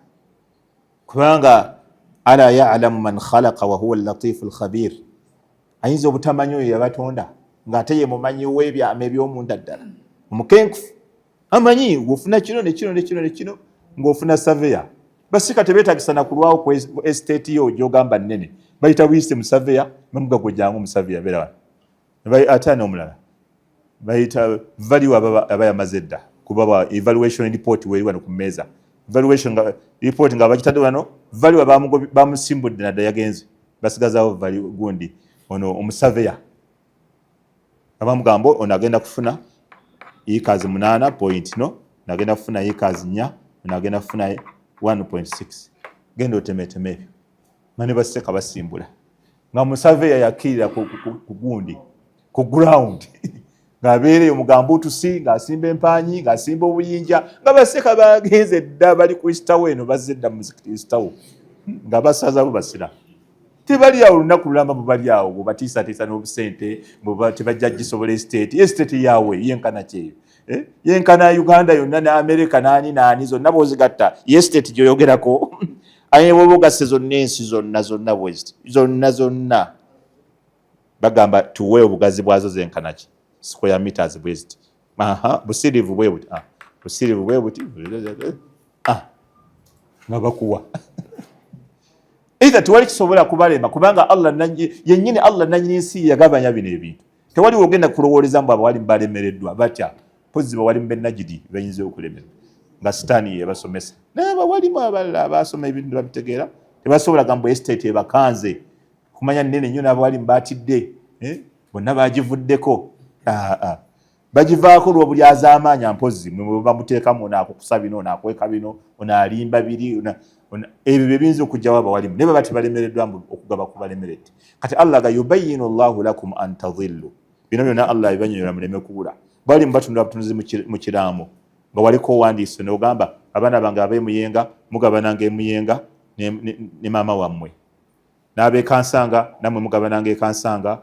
kubanga ala ya'lamu man khalaqa wa huwa al-latifu al-khabir. Ayinza obutamanyi oyo yabatonda, ng'ate ye mumanyi w'ebyama eby'omunda ddala, omukenkufu, amanyi ng'ofuna kino nekino nekino nekino, ng'ofuna surveyor. Basika tebeetagisa na kulwawo ku estate yo gy'ogamba nnene, bayita buyise mu surveyor, bamuga gwe jangu mu surveyor beera wano. Ate ani omulala bayita value aba yamaze dda kuba ba evaluation report weeri wano ku mmeeza, evaluation nga report nga bagitadde wano, value bamusimbudde nadda yagenze, basigazawo value gundi ono omusurveyor, abamugamba ono agenda kufuna acres 8 point no, nagenda kufuna acres 4, ono agenda kufuna 1.6, genda otemeteme ebyo. Nga ne baseka basimbula nga musurveyor yakkirira ku gundi, ku ground, ng'abeereyo mugambuutusi, ng'asimba empanyi, ng'asimba obuyinja, nga baseka bagenze dda, bali ku istawo eno, bazze dda mu muzikiti istawo, nga basazamu basira tebali awo olunaku lulamba, bwe bali awo bwebatiisatiisa n'obusente, tebajja gisobola estate. Estate yaawe yenkana kyeyo, eh? Yenkana Uganda yonna ne America naani naani zonna bwozigatta, ye state gyoyogerako. Aye bwoba ogasse zonna, ensi zonna zonna bweziti zonna zonna, bagamba tuwe obugazi bwazo zenkana ki, square meters bweziti, aha, busirivu bwe buti, ah, busirivu bwe buti, ah, nga bakuwa. Either tewali kisobola kubalema, kubanga Allah yennyini, Allah nanyini nsi, yagabanya bino ebintu. Tewali wogenda kulowooleza mbu abawalimu balemereddwa batya. Pozi bawalimu bennagidi bayinza okulemerwa nga sitaani yebasomesa, naye abawalimu abalala abasoma ebintu nebabitegeera tebasobola gamba estate ebakanze kumanya nene nnyo. N'abawalimu batidde, eh? Bonna bagivuddeko. Ah, ah. Bagivaako lw'obulyazaamaanya. Mpozi mwe bamuteekamu, ono akukusa bino, ono akweka bino, ono alimba biri, ebyo bye biyinza okugjawo abawalimu, naye baba tebalemereddwa mbu okugaba kubalemeredde. Kati Allah ga yubayinu llahu lakum an tadhillu, bino byonna Allah bibanyonyola muleme kubula. Bali mubatundula butunzi mu kiraamo. Nga waliko owandiise n'ogamba abaana bange ab'emuyenga mugabananga emuyenga ne maama wammwe, n'ab'ekansanga nammwe mugabananga ekansanga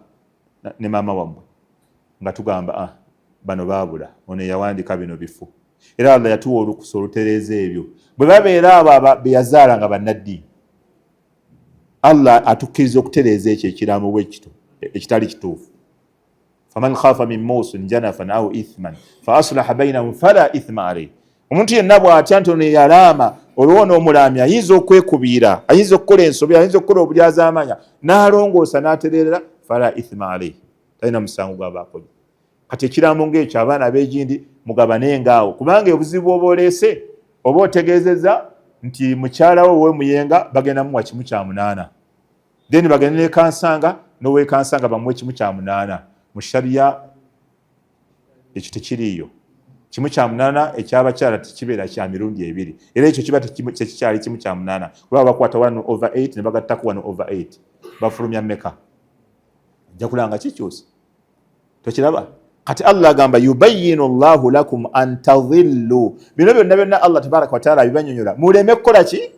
ne maama wammwe, nga tugamba ah, bano baabula, ono eyawandiika bino bifu. Era Allah yatuwa olukusa olutereeza ebyo. Bwe babeera abo be yazaala nga bannaddiini, Allah atukkiriza okutereeza ekyo ekiraamo bwe kito ekitali kituufu. Faman khafa min musin janafan au ithman fa aslaha bainahum fala ithma alayhi. Omuntu yenna bw'atya nti ono eyalaama olwona omulaami ayinza okwekubiira, ayinza okukola ensobi, ayinza okukola obulyazaamanya, n'alongoosa n'atereerera, fala ithma alayhi, talina musango gwaba akoze. Kati ekiraamo ng'ekyo abaana ab'egindi mugabanenga awo, kubanga obuzibu oba oleese oba otegeezezza nti mukyala wo owemuyenga bagenda muwa 1/8, then bagende nekansanga nowekansanga bamuwe 1/8. Mu sharia ekyo tekiriiyo. 1/8 ekyabakyala tekibeera kya mirundi ebiri, era ekyo kiba tekikyali 1/8, kuba bakwata 1/8 ne bagattako 1/8 bafulumya mmeka? Ojja kulaba nga kikyusa. Tokiraba? Kati Allah agamba yubayinu llahu lakum an tadhillu. Bino byonna byonna Allah tabaraka wataala abibanyonyola muleme kukola ki?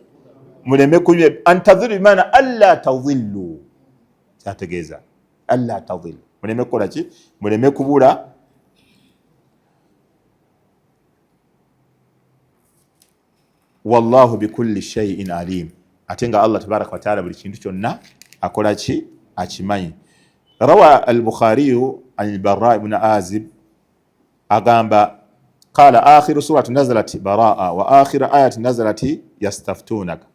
Muleme kunywa. An tadhillu bimaana alla tadhillu, kyategeeza alla tadhillu, muleme kukola ki? Muleme kubula. Wallahu bikulli shay'in alim, ate nga Allah tabaraka wataala buli kintu kyonna akola ki? Akimanyi. Rawa al-Bukhariyu an al-Barra ibn Azib agamba qala akhiru surati nazalat baraa wa akhiru ayati nazalati yastaftunaka.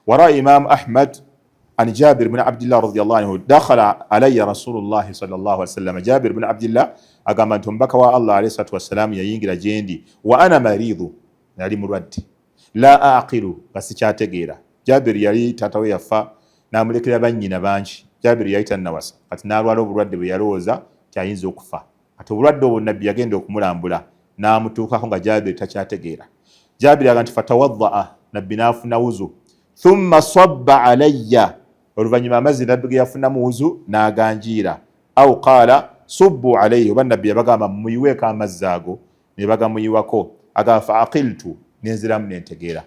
Wara Imam Ahmad an Jabir ibn Abdillah radhiyallahu anhu dakhala alayya Rasulullah sallallahu alaihi wasallam. Jabir ibn Abdillah agamba nti omubaka wa Allah alayhi salatu wassalam yayingira gyendi, wa ana maridu, nali mulwadde, la aqilu, nga sikyategeera. Jabir yali taata we yafa n'amulekera bannyina bangi. Jabir yali tannawasa, kati n'alwala obulwadde bwe yalowooza nti ayinza okufa. Kati obulwadde obwo nabbi yagenda okumulambula n'amutuukako nga Jabir takyategeera. Jabir agamba nti fatawaddaa, nabbi n'afuna wuzu, thumma sabba alayya, oluvannyuma amazzi nabbi ge yafunamu wuzu n'aganjiira, au qaala subbu alayhi, oba nabbi yabagamba muyiweeko amazzi ago, ne bagamuyiwako. Agamba fa aqiltu, nenziramu nentegeera.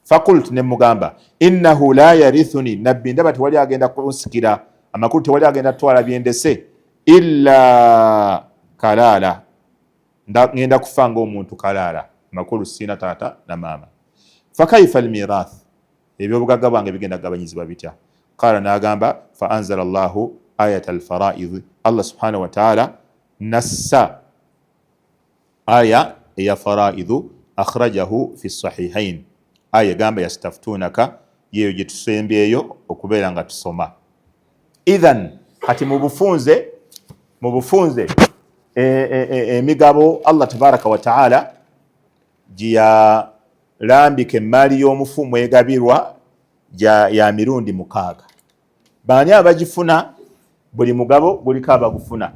Fakultu, ne mugamba innahu la yarithuni, nabbi ndaba tewali agenda kunsikira, amakulu tewali agenda kutwala byendese, illa kalaala, ngenda kufa ng'omuntu kalaala, amakulu siina taata na maama. Fakaifa almirath, ebyobugagga bwange bigenda kugabanyizibwa bitya? Qala, n'agamba fa anzala llahu ayat alfaraid, Allah subhanahu wataala nassa aya eya faraidhu, akhrajahu fi sahihain. Aya egamba yastaftunaka yeeyo gye tusembyeyo okubeera nga tusoma. Idhan kati mu bufunze emigabo Allah tabaraka wa taala gye yalambika emmaali y'omufu mwegabirwa ya mirundi 6. Baani abagifuna? Buli mugabo guliko abagufuna.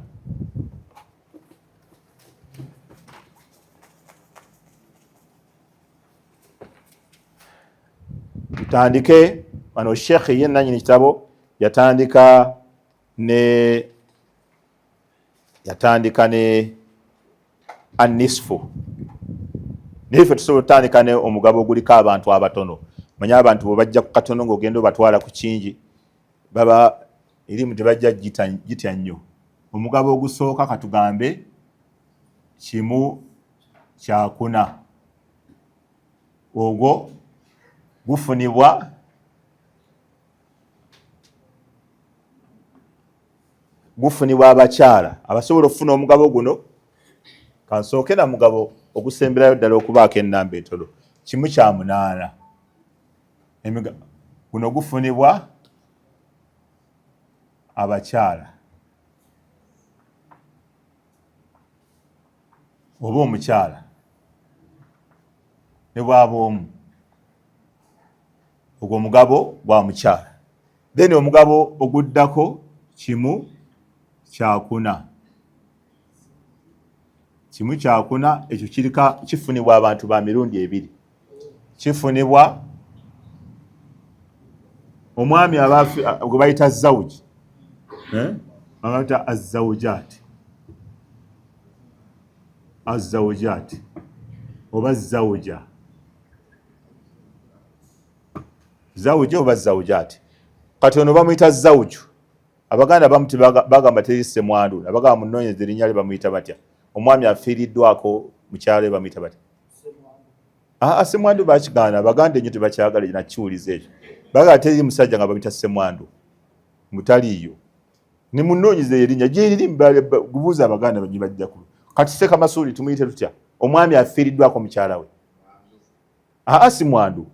Tutandike wano. Shekhe ye nanyini kitabo yatandika ne anisfu, naye ffe tusobola otandika ne omugabo oguliko abantu abatono. Manye abantu bwe bajja ku katono ng'ogenda obatwala ku kingi, baba erimu tebajja gitya nnyo. Omugabo ogusooka katugambe 1/4, ogwo gufunibwa abakyala abasobola okufuna omugabo guno. Kansooke na mugabo ogusemberayo ddala okubaako ennamba entono, 1/8. Guno gufunibwa abakyala oba omukyala ne bwaba omu, ogwo omugabo gwa mukyala. Then omugabo oguddako 1/4, 1/4 ekyo kirika kifunibwa abantu ba mirundi ebiri. Kifunibwa omwami gwe bayita zawuji, bayita azawujaati, azawujaati. Oba zawuja, zawuja oba zawujaati. Kati ono bamuyita zawuju. Abaganda bamuti bagamba teri ssemwandu, abagamba munoonyeze erinnya lye bamuyita batya? Omwami afiiriddwako mukyalo bamuyita batya? Aa, ssemwandu bakigaana, Abaganda ennyo tebakyagala nakiwuliza ekyo. Bagamba teri musajja nga bamuyita ssemwandu, mutaliiyo. Ne munoonyeze erinnya gyeriri, gubuuza Abaganda bajja ku. Kati Ssekamasuuli tumuyite tutya? Omwami afiiriddwako mukyala we. Aa, si mwandu,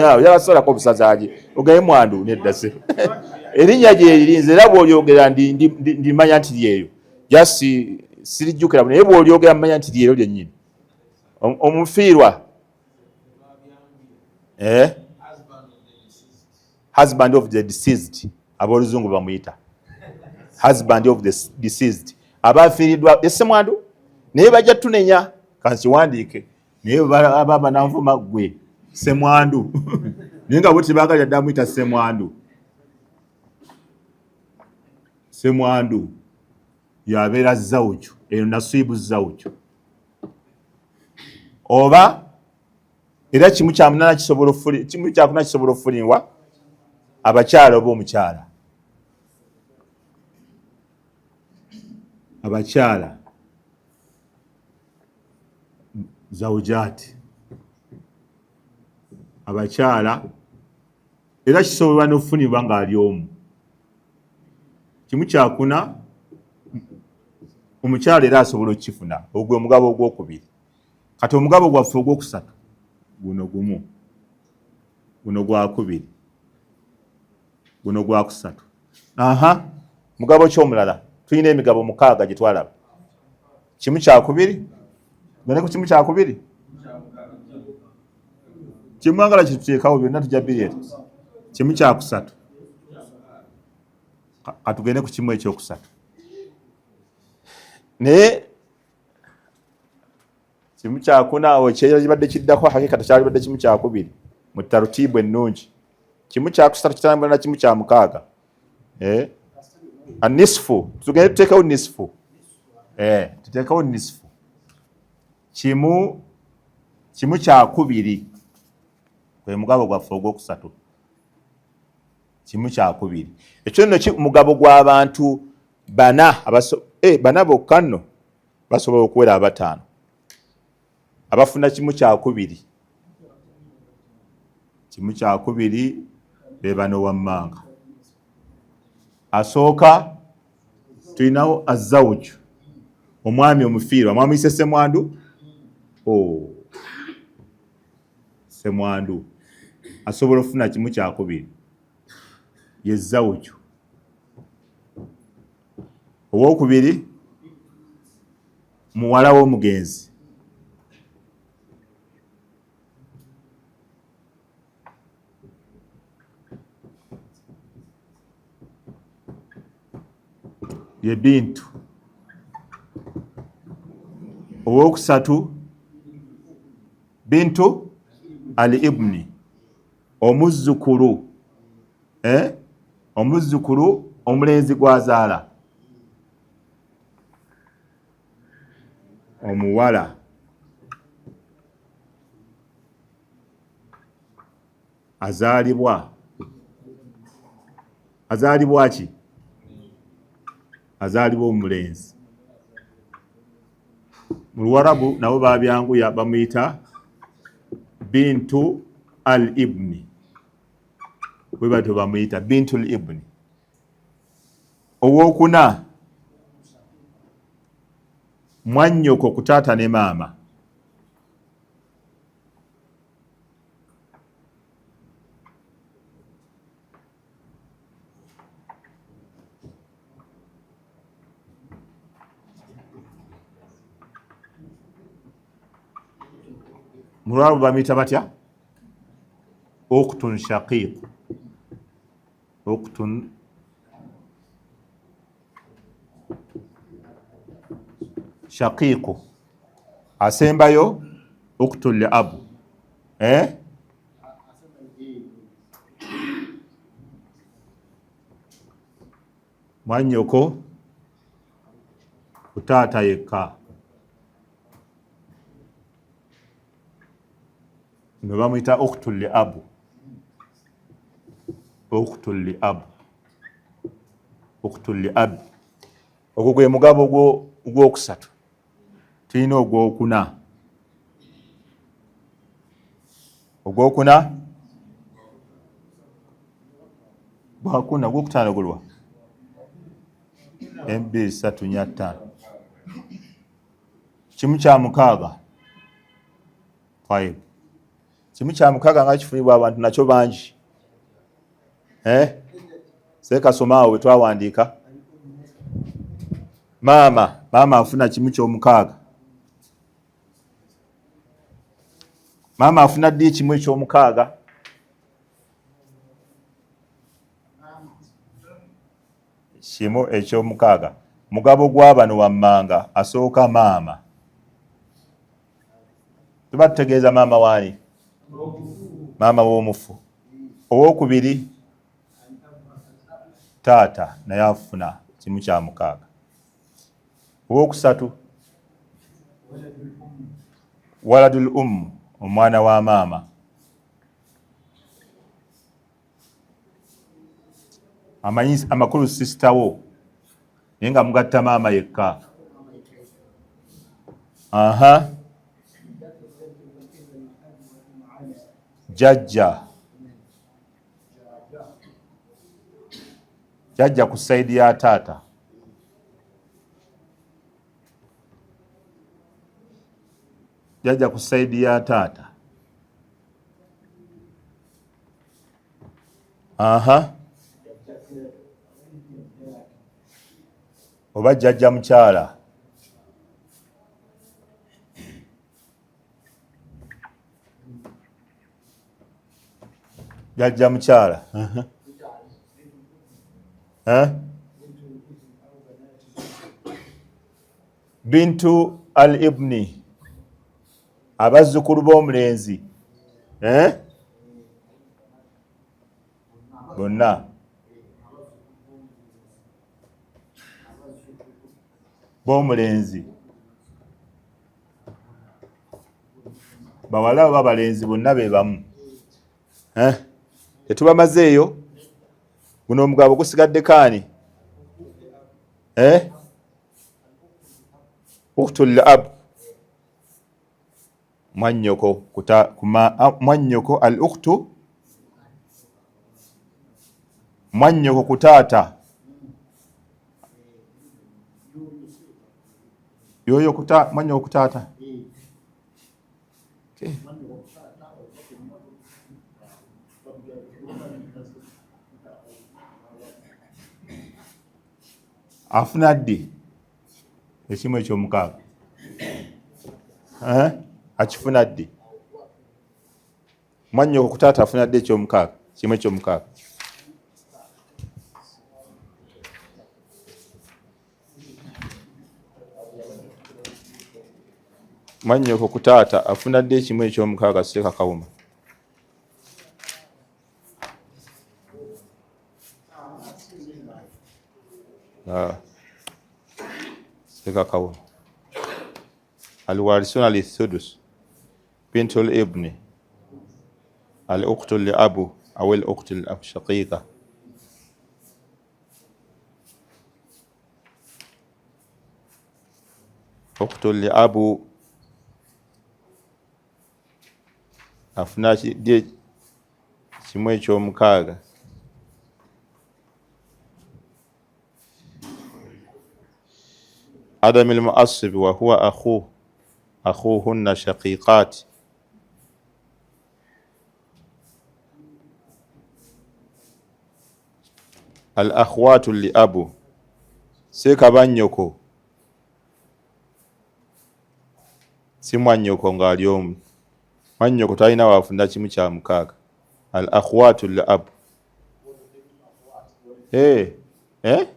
yalasalako obusazaje ogaye mwandu nedda se erinnya gyeriri. Nze era bw'olyogera ndimanya nti lyeyo, just sirijjukira, naye bw'olyogera mmanya nti lyeryo lyennyini. Omufiirwa, eh? Husband of the deceased, abooluzungu bamuyita husband of the deceased, aba afiiriddwa essemwandu. Naye bajja tunenya, kankiwandiike, naye aba bananvuma gwe semwandu, naye nga bo tebaagala ddala muyita semwandu. Semwandu yabeera zawuju, eyo nasiibu zawuju. Oba era kimu kya munaana kisobola, kimu kyakuna kisobola okufunibwa abakyala oba omukyala. Abakyala zawujaati, abakyala era kisobolwa n'okufunibwa ng'ali omu. Kimu kyakuna omukyala era asobola okukifuna. Ogwo omugabo ogwokubiri. Kati omugabo gwaffe ogwokusatu guno gumu, guno gwakubiri, guno gwakusatu. Aha, mugabo ki omulala? Tulina emigabo mukaaga gye twalaba. Kimu kyakubiri, gane ku kimu kyakubiri, kyemwagala kyetuteekawo byonna tujja bireeta. Kimu kyakusatu, katugende ku kimu ekyokusatu. Naye kimu kyakuna awo kyekibadde kiddako, hakika tekyalibadde kimu kyakubiri mu tarutibu ennungi. Kimu kyakusatu kitambula na kimu kya mukaaga, eh? Anisfu, tugende tuteekewo nisfu, eh, tuteekewo nisfu. Kimu kyakubiri gwe mugabo gwaffe ogwokusatu. Kimu kyakubiri ekyo nno mugabo gw'abantu bana, bana bokka nno basobola okuwera abataano abafuna kimu kyakubiri. Kimu kyakubiri be bano wammanga. Asooka tulinawo azawuju, omwami omufiirwa mwamuyise semwandu. Oh. Semwandu asobola okufuna kimu kyakubiri, ye zawuju. Owokubiri muwala w'omugenzi, ye bintu. Owokusatu bintu al ibni, omuzzukulu, eh? Omuzzukulu omulenzi gwazaala omuwala azaalibwa, azaalibwa ki? Azaalibwa omulenzi. Mu Luwarabu nabo babyanguya, bamuyita bintu al ibni, bwe batyo bamuyita bintu al ibni. Owokuna mwannyoko ku taata ne maama, mulwabo bamuyita batya? Uktun shaqiq, uktun shaqiqu. Asembayo uktun li abu, eh? Mwannyoko ku taata yekka. Nga bamuyita ukhtu li abu, ukhtu li abu, ukhtu li abi. Ogwo gwe mugabo ogwokusatu. Tulina ogwokuna. Ogwokuna gwakuna, ogwokutaano gulwa embi satu nya ttaano, kimu kya mukaaga. Tayib, kimu kya mukaaga nga kifunibwa abantu nakyo bangi. Eh? Seekasoma awo wetwawandiika maama, maama afuna kimu kyomukaaga. Maama afuna ddi ekimu ekyomukaaga? Kimu ekyomukaaga mugabo gwa bano wammanga. Asooka maama, tuba tutegeeza maama waani? Maama w'omufu. Owokubiri taata, naye afuna kimu kya mukaaga. Owokusatu waladul ummu, omwana wa maama. Amanyi amakulu sisita wo, naye nga mugatta maama yekka. Aha, jajja, jajja ku saidi ya taata. Jajja ku saidi ya taata. Aha, oba jjajja mukyala. Jajja mukyala. Eh? Bintu al ibni, abazzukulu b'omulenzi. Eh? Bonna b'omulenzi, bawala oba balenzi, bonna be bamu. Eh? Tetubamazeeyo. Guno omugabo gusigadde kaani? Eh? Uktul ab, mwannyoko mwannyoko, al ukhtu, mwannyoko ku taata. Yoyo kuta mwannyoko ku taata. Okay. Afuna ddi ekimu ekyomukaaga? Eh? Akifuna ddi mwannyoko ku taata? Afuna ddi ekyomukaaga, kimu ekyomukaaga? Mwannyoko ku taata afuna ddi ekimu ekyomukaaga? Seeka Kawuma. Ah. Seeka Kawuma. Alwarisuna lithudus, bintu libni, al ukhtu li abu aw al ukhtu li ab shaqiqa, ukhtu li abu afuna ddi kimu ekyomukaaga? Adami lmuasibi wahuwa akhuh, akhuhunna shaqiqat. Al akhwatu li abu, seeka bannyoko, si mwannyoko ng'ali omu. Mwannyoko talina waafuna kimu kya mukaaga. Al akhwatu li abu. Eh, eh?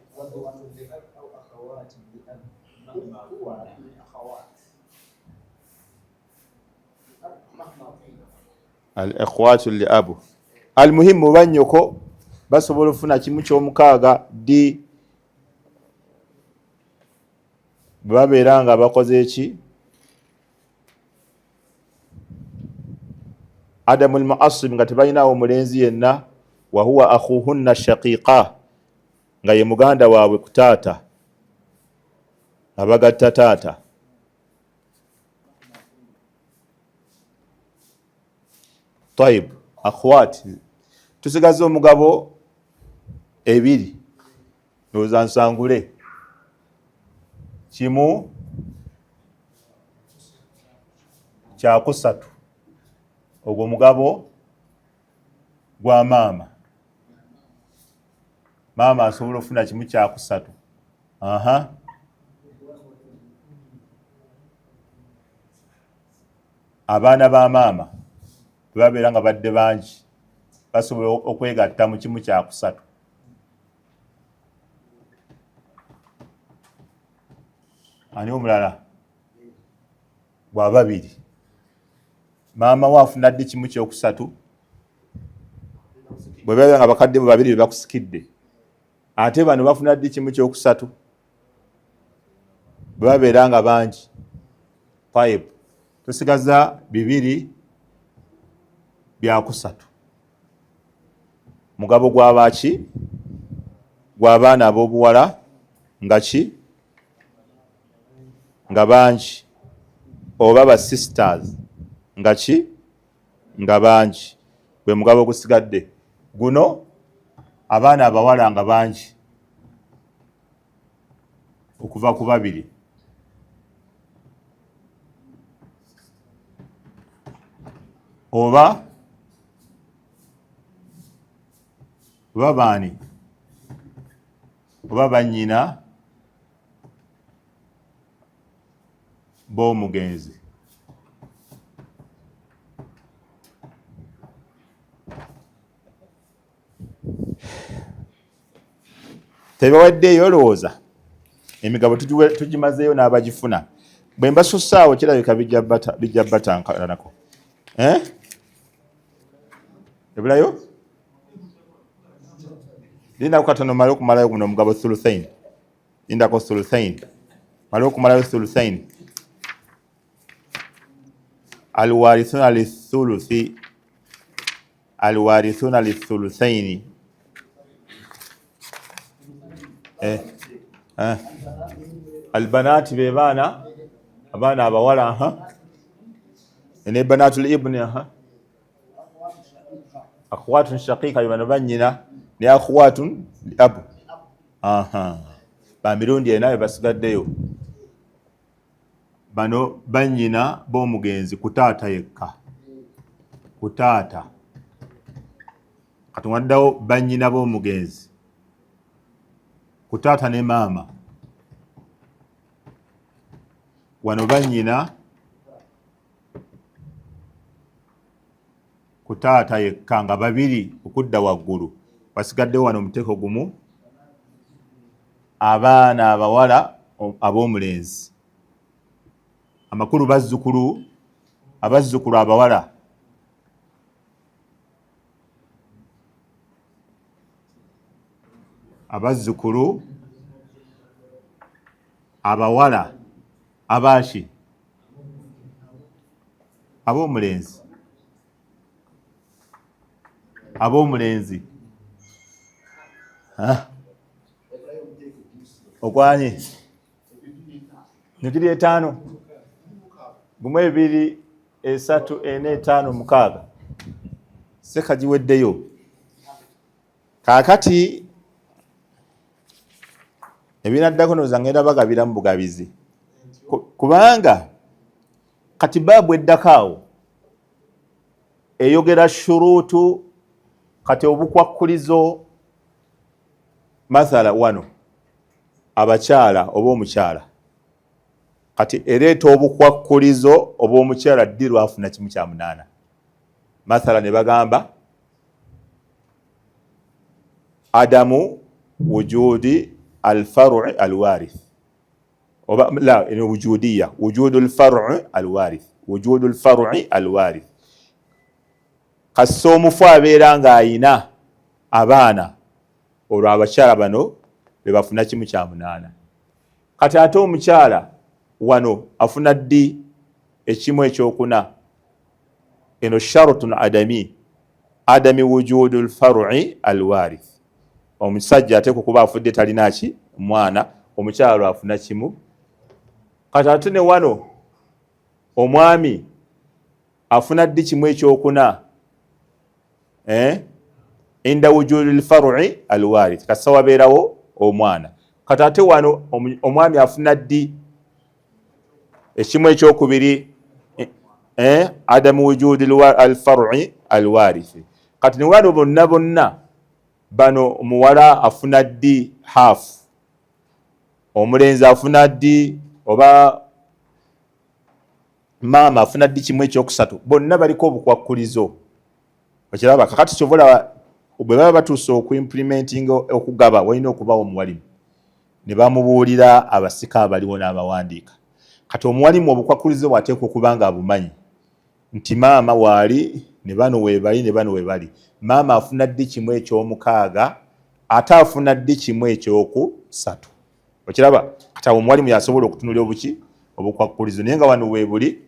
Al ikhwatu li abu. Almuhimu, bannyoko basobola okufuna kimu kyomukaaga ddi? Bwe babeera nga bakoze eki? Adamu lmuasib nga tebalinawo mulenzi yenna, wahuwa akhuhunna shaqiqa, nga ye muganda waabwe ku taata, abagatta taata. Tayib, akhwat, tusigaza omugabo ebiri, ndowooza nsangule kimu kyakusatu, ogwo mugabo gwa maama. Maama asobola okufuna kimu kyakusatu. Aha, abaana ba maama bwe babeera nga badde bangi basobola okwegatta mu kimu kyakusatu. Ani omulala? Bwa babiri, maama we afuna ddi kimu kyokusatu? Bwe babeera nga bakadde bo babiri be bakusikidde. Ate bano bafuna ddi kimu kyokusatu? Bwe babeera nga bangi. Tayib, tusigaza bibiri byakusatu, mugabo gwabaki? Gw'abaana ab'obuwala nga ki? Nga bangi, oba ba sisters nga ki? Nga bangi. Gwe mugabo ogusigadde guno, abaana abawala nga bangi okuva ku babiri oba oba baani oba bannyina b'omugenzi. Tebawaddeeyo, olowooza emigabo tugimazeeyo n'abagifuna. Bwe mbasussaawo kirabika bijja batankanako. Eh? Ebulayo lindako katono male okumalayo guno omugabo thuluthain. Lindako thuluthain, male okumalayo thuluthain. Alwarithuna lithuluthi, alwarithuna lithuluthaini. Eh, eh. Albanati be baana, abaana abawala. Aha, ne banatul ibni. Aha, akhwatun shaqiqa, bano bannyina, ne akhwatun abu. Aha, ba mirundi ena be basigaddeyo. Bano bannyina b'omugenzi ku taata yekka, ku taata. Kati waddawo bannyina b'omugenzi ku taata ne maama. Wano bannyina ku taata yekka nga babiri okudda waggulu. Wasigaddewo wano omuteeko gumu, abaana abawala ab'omulenzi, amakulu bazzukulu, abazzukulu abawala. Abazzukulu abawala abaki? Ab'omulenzi, ab'omulenzi okwanye negiri etaano, gumu, ebiri, esatu, ena, etaano, mukaaga. Seka giweddeyo. Kaakati ebinaddako ndowooza ngenda bagabira mu bugabizi, kubanga kati baabu eddako awo eyogera shuruutu. Kati obukwakkulizo, mathala wano abakyala oba omukyala, kati ereeta obukwakkulizo obw'omukyala ddi lwafuna kimu kya munaana. Mathala ne bagamba adamu wujudi alfaru alwarith, oba la eno wujudiya, wujudu lfaru alwarith, wujudu lfaru alwarith. Kasita omufu abeera ng'ayina abaana, olwo abakyala bano be bafuna kimu kya munaana. Kati ate omukyala wano afuna ddi ekimu ekyokuna? Eno sharutun adami, adami wujudu lfarui alwarith. Omusajja ateekwa okuba afudde talina ki mwana, omukyalo afuna kimu. Kati ate ne wano omwami afuna ddi kimu ekyokuna? Eh? Inda wujudi lfarui alwarith, kasita wabeerawo omwana. Kati ate wano omwami afuna ddi ekimu ekyokubiri? Eh? Adamu wujudi alfarui alwarithi. Kati niwano bonna bonna bano, omuwala afuna ddi half, omulenzi afuna ddi, oba maama afuna ddi kimu ekyokusatu? Bonna baliko obukwakkulizo, okiraba? Kakati kyovola bwe baba batuuse okuimplementinga okugaba, walina okubawo omuwalimu ne bamubuulira abasika abaliwo n'abawandiika. Kati omuwalimu obukwakkulizo bwateekwa okuba nga abumanyi nti maama waali, ne bano weebali, ne bano weebali. Maama afuna ddi kimu ekyomukaaga, ate afuna ddi kimu ekyokusatu? Okiraba? Kati awo omuwalimu yasobola okutunulira obuki obukwakkulizo, naye nga wano weebuli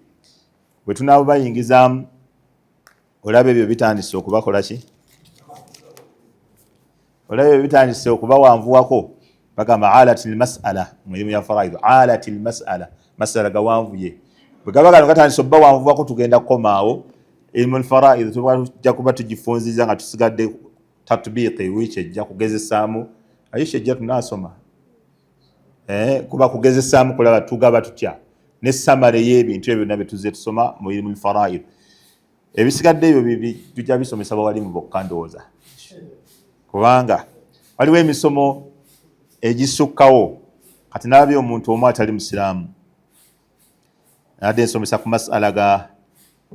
bwe tunaaba bayingizaamu, olaba ebyo bitandise okubakola ki, olaba ebyo bitandise okubawanvuwako. Bagamba alat lmasala mu irimu ya faraid, alat lmasala, masala gawanvuye. Bwe gaba gano gatandise obubawanvuwako, tugenda kukomaawo. Ilimu lfaraid tujja kuba tugifunziza nga tusigadde tatbiqi wiiki ejja kugezesaamu. Ayisha ejja tunasoma, eh, kuba kugezesaamu kulaba tugaba tutya ne samale y'ebintu ebyo byonna bye tuzze tusoma mu ilimu lfaraid. Ebisigadde ebyo tujja bisomesa bawalimu bokka ndowooza, kubanga waliwo emisomo egisukkawo. Kati nalabye omuntu omu atali musiraamu, nadde nsomesa ku masala ga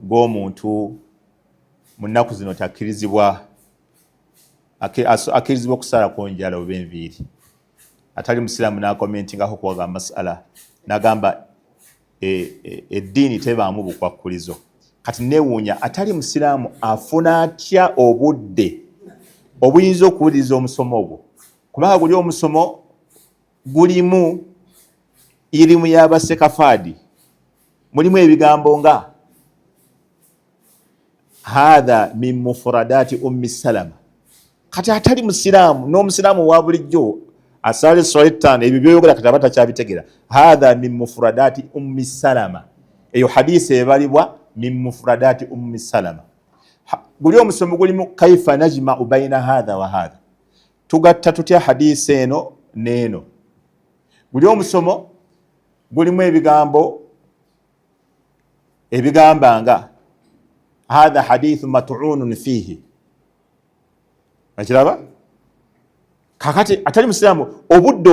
g'omuntu mu nnaku zino takkirizibwa, akkirizibwa okusalako njala oba enviiri. Atali musiraamu n'akomentingako kuwaga masala, n'agamba eddiini tebaamu bukwakkulizo. Kati newuunya, atali musiraamu afuna atya obudde obuyinza okuwuliriza omusomo ogwo? Kubanga guli omusomo gulimu irimu y'abasekafaadi, mulimu ebigambo nga hatha min mufradati Ummi Salama. Kati atali musiraamu n'omusiraamu wa bulijjo asaala eswala ettaano, ebyo byoyogera kati aba takyabitegera. Hatha min mufradati Ummi Salama, eyo hadisi ebalibwa min mufradati Ummi Salama. Guli omusomo gulimu kaifa najmau baina hatha wa hatha, tugatta tutya hadisi eno n'eno. Guli omusomo gulimu ebigambo ebigamba nga hatha hadithu mat'unun fihi, akiraba? Kakati atali musiraamu obudde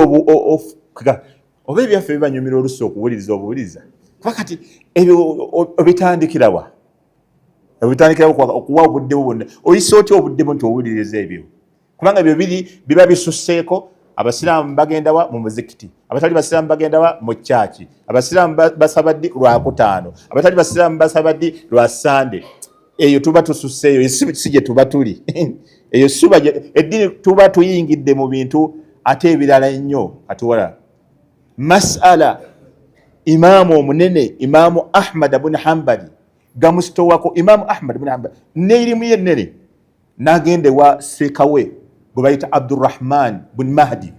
oba ebyaffe bibanyumira olusi okuwuliriza obuwuliriza, kuba kati ebyo obitandikirawa? Obitandikirawo okuwa obudde bwo bwonna? Oyisa otya obudde bwo nti owuliriza ebyo? Kubanga ebyo biri biba bisusseeko. Abasiraamu bagendawa? Mu muzikiti. Abatali basiraamu bagendawa? Mu kyaki. Abasiraamu basaba ddi? Lwakutaano. Abatali basiraamu basaba ddi? Lwa Sande. Eyo tuba tususseeyo, si gye tuba tuli eyo suba eddiini, tuba tuyingidde mu bintu ate ebirala ennyo. Katuwala masala imaamu omunene Imaamu Ahmad bun Hambali gamusitowako. Imaamu Ahmad bun Hambali neirimu ye ennene n'agenda ewa seekawe gwe bayita Abdurrahman bun Mahdi,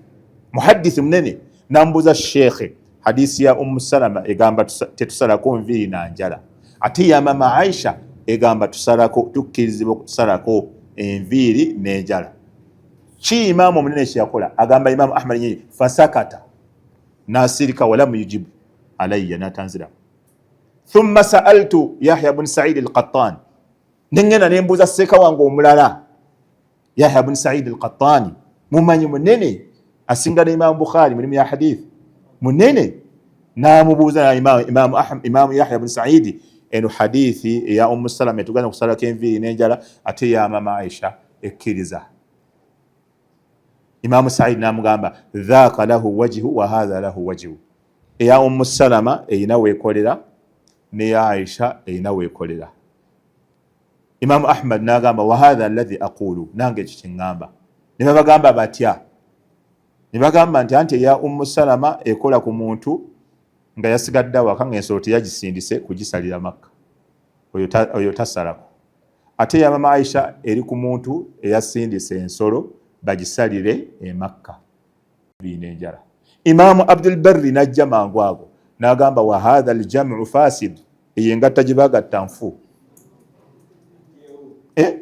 muhaddisi munene, nambuuza, "Sheekhe, hadisi ya Ummu Salama egamba tetusalako nviiri na njala, ate ya mama Aisha egamba tusalako, tukkirizibwa okusalako enviiri n'enjala. Ki imaamu omunene kyeyakola?" Agamba Imaamu Ahmad nyinyi, fasakata, nasirika, walamu yujibu alayya, natanziramu. Thumma saaltu Yahya bun Saidi al-Qattan, nengenda nembuuza seeka wange omulala Yahya bun Saidi al-Qattani, mumanyi munene asinga ne Imaamu Bukhari mulimu ya hadith, munene. Namubuuza Imaamu Yahya bun Saidi, "Eno hadithi eya Ummu Salama etugana okusalako enviiri n'enjala, ate ya mama Aisha ekkiriza?" Imaamu Saidi namugamba, "Dhaka lahu wajhu wa hatha lahu wajhu." Eya Ummu Salama erina weekolera, neya Aisha erina weekolera. Imaamu Ahmad nagamba, "Wahatha alladhi aqulu," nange ekyo kyeŋŋamba. Ne babagamba batya? Ne bagamba nti anti eya Ummu Salama ekola ku muntu nga yasigadde awaka, nga ensolo teyagisindise kugisalira Makka. Oyo tasalako. Ate ya mama Aisha eri ku muntu eyasindise ensolo bagisalire e Makka biina enjala. Imaamu Abdul Barri n'ajja mangu ago n'agamba wa hadha aljamu fasid, eyo engatta gye bagatta nfu.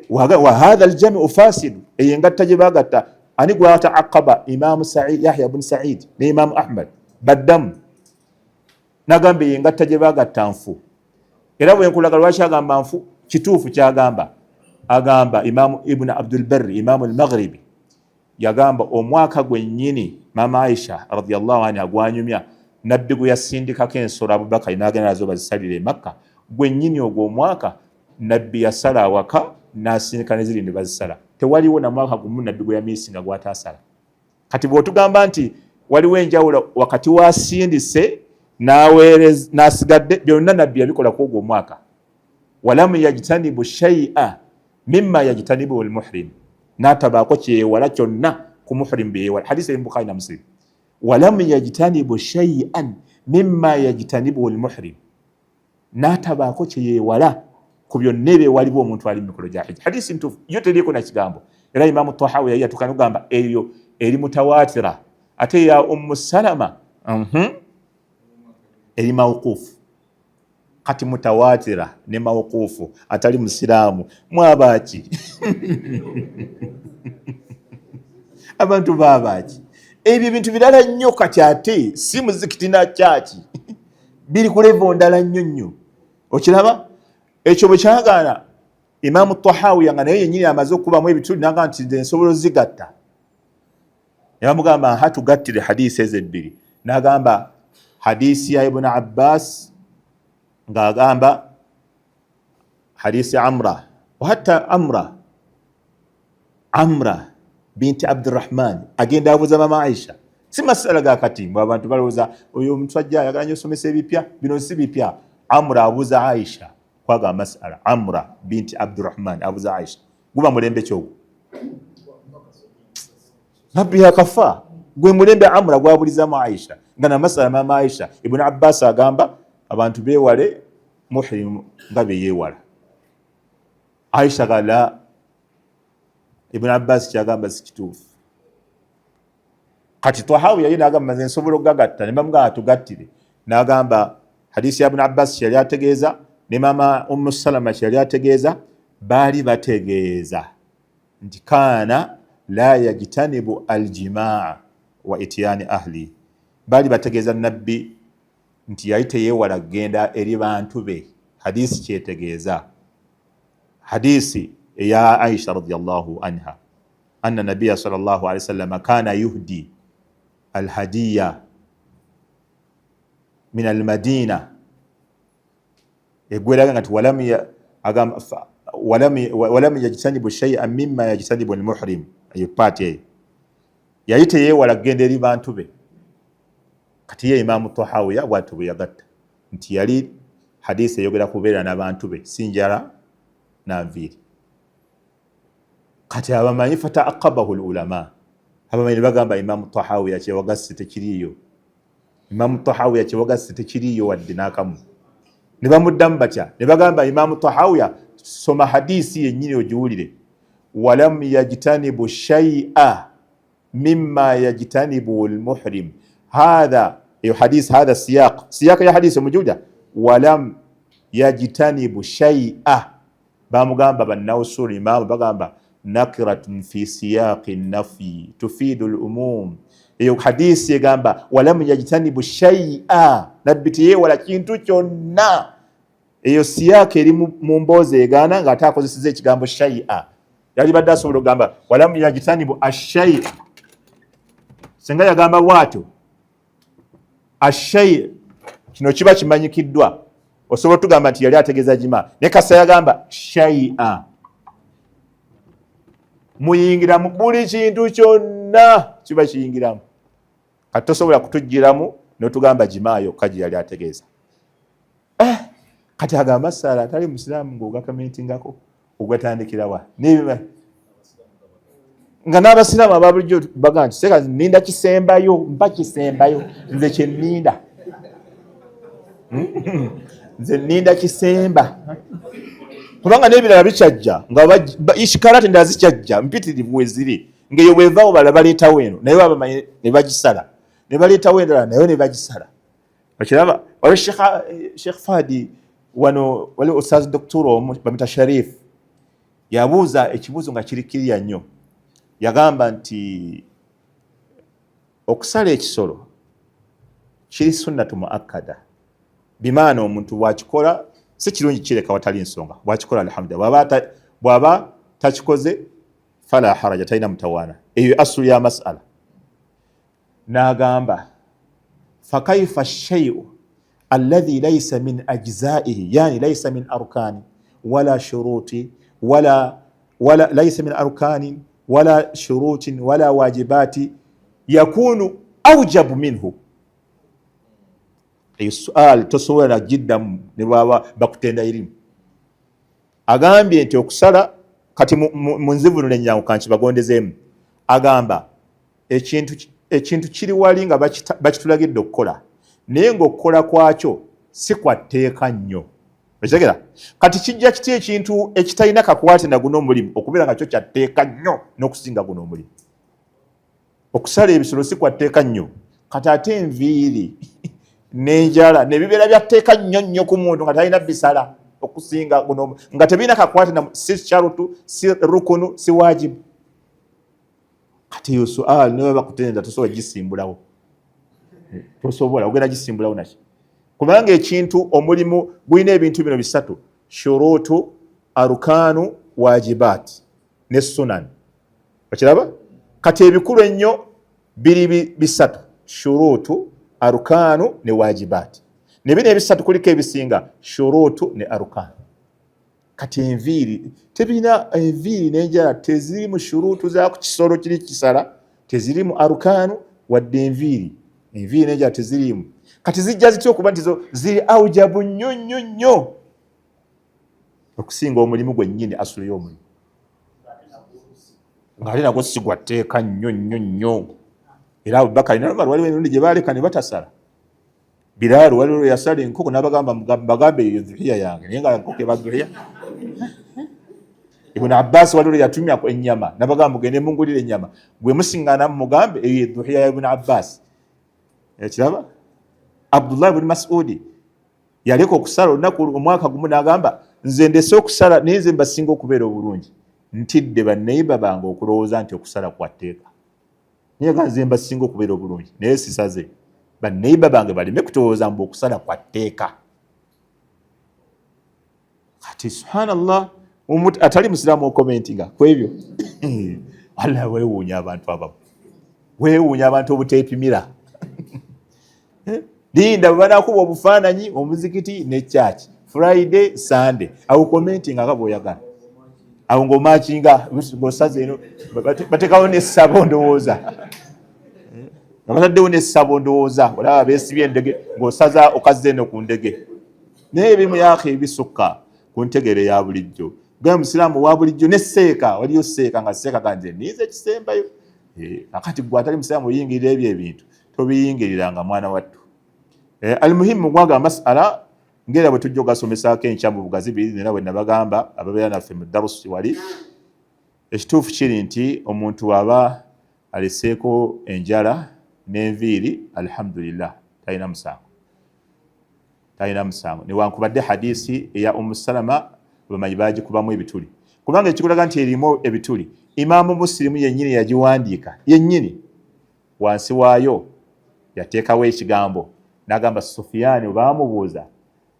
Wa hadha aljamu fasid, eyo engatta gye bagatta. Ani gwataaqaba? Imaamu Yahya bun Said ne Imaamu Ahmad baddamu n'agamba eyo engatta gye bagatta nfu. Era bwe nkulaga lwaki agamba nfu, kituufu kyagamba. Agamba Imaamu Ibn Abdul Barri, Imaamu al-Maghribi, yagamba omwaka gwennyini mama Aisha radiyallahu anha gwanyumya nabbi gwe yasindikako ensolo Abubakari n'agenda nazo bazisalire e Makka, gwennyini ogwo omwaka nabbi yasala awaka n'asindika ne ziri ne bazisala. Tewaliwo na mwaka gumu nabbi gwe yamiisinga gw'ataasala. Kati bw'otugamba nti waliwo enjawulo wakati w'asindise n'asigadde, byonna nabbi yabikola ku ogwo omwaka. Walamu yajtanibu shay'a mimma yajtanibu almuhrim, n'atabaako kyeyewala kyonna ku muhrim byeyewala. Hadisi eri mu Bukhari na Muslim. Walamu yajtanibu shay'an mimma yajtanibu almuhrim, n'atabaako kyeyewala ku byonna ebyewalibwa omuntu ali mu mikolo gya hijja. Hadisi ntuufu, yo teriiko na kigambo. Era Imaamu Tahawi yali yatuuka n'okugamba eyo eri mutawatira. Ate ya Ummu Salama eri mawukuufu. Kati mutawatira ne mawukuufu atali musiraamu mwabaaki? Abantu baabaaki? Ebyo bintu birala nnyo. Kati ate si muzikiti na kyaki, biri ku levo ndala nnyo nnyo. Okiraba ekyo bwe kyagaana Imaamu Tahawiya nga naye yennyini amaze okukubamu ebituli naga nti nze nsobola ozigatta. Ne bamugamba ha tugattire hadisi ezo ebbiri, n'agamba hadisi ya Ibn Abbas ng'agamba hadisi Amra wahatta Amra binti Abdurrahman agenda abuuza mama Aisha. Si masala ga kati mbu abantu balowooza oyo omusajja ayagala nnyo osomesa ebipya, bino si bipya. Amra abuuza Aisha kwaga masala. Amra binti Abdurrahman abuuza Aisha, guba mulembe ki ogwo? Nabbi yakafa, gwe mulembe Amra gwabulizamu Aisha nga na masala mama Aisha. Ibn Abbas agamba abantu beewale muhrimu nga beyeewala. Aisha gala Ibn Abbas kyagamba si kituufu. Kati Tahawi yali n'agamba nze nsobola okugagatta, ne bamugamba tugattire, n'agamba hadisi ya Ibn Abbas kyeyali ategeeza ne mama Ummu Salama kyeyali ategeeza, baali bategeeza nti kaana la yajtanibu aljimaa wa itiyani ahli, baali bategeeza nabbi nti yali teyeewala kugenda eri bantu be. Hadisi kyetegeeza, hadisi eya Aisha radiyallahu anha anna nabiya sallallahu alaihi wasallam kana yuhdi alhadiya min almadina, egweraga nti walamu yajtanibu shay'an mimma yajtanibu almuhrim. Eyo paati eyo yali teyeewala kugenda eri bantu be. Kati ye Imaamu Tahawiya bwatyo bwe yagatta nti yali hadisi eyogera kubeera n'abantu be, si njala na nviiri. Kati abamanyi fataaqabahu lulama, abamanyi ne bagamba Imaamu Tahawiya kyewagasse tekiriiyo, Imaamu Tahawiya kyewagasse tekiriiyo wadde n'akamu. Ne bamuddamu batya? Ne bagamba Imaamu Tahawiya soma hadisi yennyini ogiwulire, walam yajtanibu shay'a mimma yajtanibu lmuhrim. Hatha eyo hadisi, hatha siyaq, siyaq ya hadisi omujuja, walam yajtanibu shay'a. Bamugamba bannausul imaamu bagamba nakiratun fi siyaqi nafi tufidu lumum. Eyo hadisi egamba walam yajtanibu shay'a, nabbi teyeewala kintu kyonna. Eyo siyaka eri mu mboozi egaana ng'ate akozeseza ekigambo shay'a. Yalibadde asobola okugamba walamu yajtanibu ashai, singa yagamba bwatyo ashai, kino kiba kimanyikiddwa, osobola otugamba nti yali ategeeza jima, naye kasa yagamba shay'a, muyingiramu buli kintu kyonna kiba kiyingiramu. Kati tosobola kutugiramu notugamba jima yokka gye yali ategeeza. Kati agamba Sara atali musiraamu ng'ogakamentingako ogatandikirawa nga n'abasiraamu aba bulijjo baga nti seka ninda kisembayo, mpa kisembayo nze kye nninda. Nze nninda kisemba, kubanga n'ebirala bikyajja nga ishikarati endala zikyajja mpitirivu weziri, ng'eyo bwevaawo balala baleetawo eno, naye baba bamanyi ne bagisala, ne baleetawo endala nayo ne bagisala. Okiraba, waliwo Sheikh Fadi wano, waliwo Ustaz Doctor omu bamita Sharif, yabuuza ekibuuzo nga kiri kiriya nnyo. Yagamba nti okusala ekisolo kiri sunnatu muakkada, bimaana omuntu bwakikola si kirungi kireka watali nsonga, bwakikola alhamdulillah, bw'aba takikoze fala haraja, talina mutawaana. Eyo asulu ya masala. N'agamba fakaifa shay'u alladhi laysa min ajzaihi, yani laysa min arkani wala shuruti wala wala laysa min arkani wala shurutin wala wajibati yakunu aujabu minhu. Eyo sual tosobola nagiddamu ne bwaba bakutenda irimu. Agambye nti okusala kati mu nzivunula ennyangu kankibagondezeemu. Agamba ekintu kiri wali nga bakitulagidde okukola, naye ng'okukola kwakyo si kwa tteeka nnyo. Okitegera? Kati kijja kiti ekintu ekitalina kakwate na guno omulimu okubeera nga kyo kya tteeka nnyo n'okusinga guno omulimu? Okusala ebisolo si kwa tteeka nnyo, kati ate enviiri n'enjala ne bibeera bya tteeka nnyo nnyo ku muntu nga talina bisala okusinga guno, nga tebirina kakwate na si sharutu, si rukunu, si wajibu. Kati eyo sual niwe bakutenda tosobola gisimbulawo, tosobola ogenda gisimbulawo naki, kubanga ekintu omulimu gulina ebintu bino bisatu: shurutu, arukanu, wajibat ne sunan. Okiraba? Kati ebikulu ennyo biri bisatu: shurutu, arukanu ne wajibat. Ne bino ebisatu kuliko ebisinga shurutu ne arukanu. Kati enviiri tebirina, enviiri n'enjala teziri mu shurutu za ku kisolo kiri kisala, teziri mu arukanu wadde enviiri. Enviiri n'enjala teziriimu. Kati zijja zitya okuba nti zo ziri aujabu nnyo nnyo nnyo okusinga omulimu gwennyini, asulu y'omulimu, ng'ate nagwo si gwa tteeka nnyo nnyo nnyo? Era Abubakari ne Umar waliwo emirundi gye baaleka ne batasala. Bilal waliwo lwe yasala enkoko n'abagamba bagambe eyo dhuhiya yange, naye nga enkoko eba dhuhiya. Ibn Abbas waliwo lwe yatumya ennyama n'abagamba mugende mungulire ennyama, gwe musiŋŋaana mugambe eyo dhuhiya ya Ibn Abbas. Ekiraba, Abdullah ibn Mas'udi yaleka okusala olunaku omwaka gumu n'agamba nze ndese okusala, naye nze mbasinga okubeera obulungi, ntidde banneiba bange okulowooza nti okusala kwa tteeka. Naye ga nze mbasinga okubeera obulungi, naye sisaze banneiba bange baleme kutowooza mbu okusala kwa tteeka. Kati subhanallah, atali musiraamu okomentinga ku ebyo, walla weewuunya abantu abamu, weewuunya abantu obuteepimira. Linda bwe banakuba obufaananyi omuzikiti ne church Friday, Sunday, awo commentinga nga bw'oyagala, awo ng'omakinga ng'osaza eno batekawo n'essabo, ndowooza nga bataddewo n'essabo, ndowooza olaba beesibye endege ng'osaza okazza eno ku ndege. Naye ebimu yaako ebisukka ku ntegere ya bulijjo. Gwe musiraamu wa bulijjo ne seeka, waliyo seeka nga seeka ganze ninze ekisembayo. Akati gwe atali musiraamu oyingirira ebyo ebintu, tobiyingiriranga mwana wattu. Almuhimu gwaga masala ngera bwe tujja ogasomesaako enkya mu bugazi biri, nera bwe nabagamba ababeera naffe mu darusi wali, ekituufu kiri nti omuntu aba aleseeko enjala n'enviiri, alhamdulillah, talina musango, talina musango, newankubadde hadisi eya Umu Salama bamanyi bagikubamu ebituli, kubanga ekikulaga nti erimu ebituli, Imaamu Musilimu yennyini yagiwandiika yennyini, wansi waayo yateekawo ekigambo n'agamba Sufiyaani baamubuuza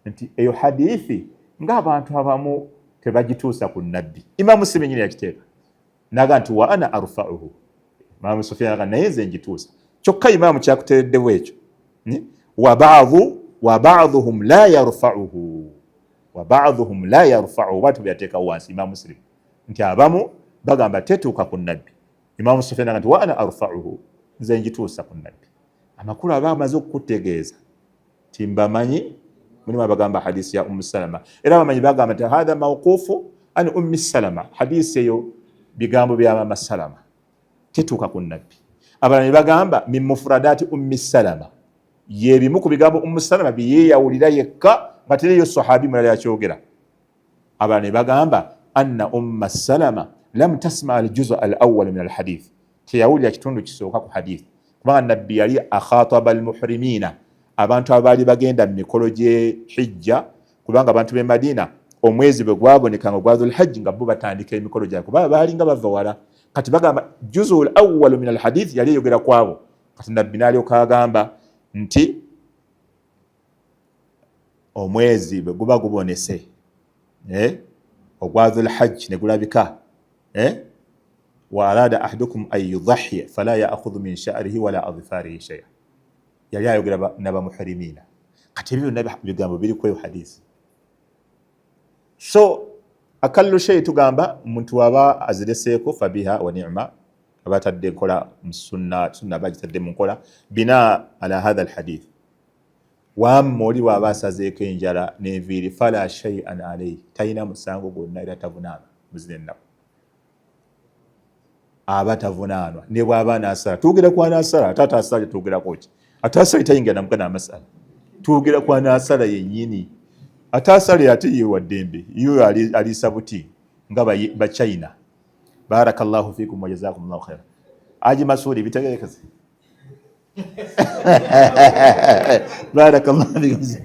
nti eyo hadithi ng'abantu abamu tebagituusa ku Nabbi. Imaamu Musilimu yennyini yakiteeka n'agamba nti wa ana arfauhu. Imaamu Sufiyaani agamba naye nze ngituusa. Kyokka imaamu kyakutereddewo ekyo wa ba'dhuhum la yarfa'uhu, wa ba'dhuhum la yarfa'uhu, bwatyo bwe yateekawo wansi Imaamu Musilimu nti abamu bagamba tetuuka ku Nabbi. Imaamu Sufiyaani agamba nti wa ana arfa'uhu, nze ngituusa ku Nabbi. Amakulu aba amaze okukutegeeza nti mbamanyi mulimu abagamba hadisi ya Ummu Salama, era abamanyi bagamba nti hatha mawqufu an Ummi Salama, hadisi eyo bigambo bya Mama Salama, tetuuka ku Nabbi. Abalala ne bagamba min mufradati Ummi Salama, yebimu ku bigambo Ummu Salama byeyeeyawulira yekka Nga teriyo sahabi mulala yakyogera. Abalala ne bagamba anna Umma Salama lam tasma aljuzu al awwal min alhadith, teyawulira kitundu kisooka ku hadith, kubanga Nabbi yali akhataba almuhrimina, abantu abaali bagenda mu mikolo gy'e hijja, kubanga abantu b'e Madina omwezi bwe gwabonekanga ogwa Dhulhajji nga bo batandika emikolo gyabwe, kuba baalinga bava wala. Kati bagamba juzu l awalu min alhadith yali eyogera kwabo. Kati Nabbi n'alyoka agamba nti omwezi bwe guba gubonese ogwa Dhulhajji ne gulabika, wa arada ahadukum an yudahiya fala yaakhudhu min sha'rihi wala adfarihi shay'a, yali ayogera nabamuhrimina. Kati ebyo byonna bigambo biri kweyo hadisi. So akallu shay tugamba muntu aba azireseeko fabiha wa ni'ma, aba atadde enkola musunna, sunna aba agitadde mu nkola bina ala hatha alhadith. Wamma oli bw'aba asazeeko enjala n'enviiri, fala shay'an alayhi, talina musango gwonna era tavunaanwa. Muzina ennaku aba tavunaanwa ne bw'aba anaasala. Twogera ku anaasala, ate ataasala twogerako ki? Ataasala tayingira namugana amasala, twogera ku anaasala yennyini. Ataasala ate ye waddembe, yo aliisa buti nga Bachina. Barakallahu fikum wa jazakumullahu khaira. Aji Masudi, bitegerekeze. Barakallahu fikum.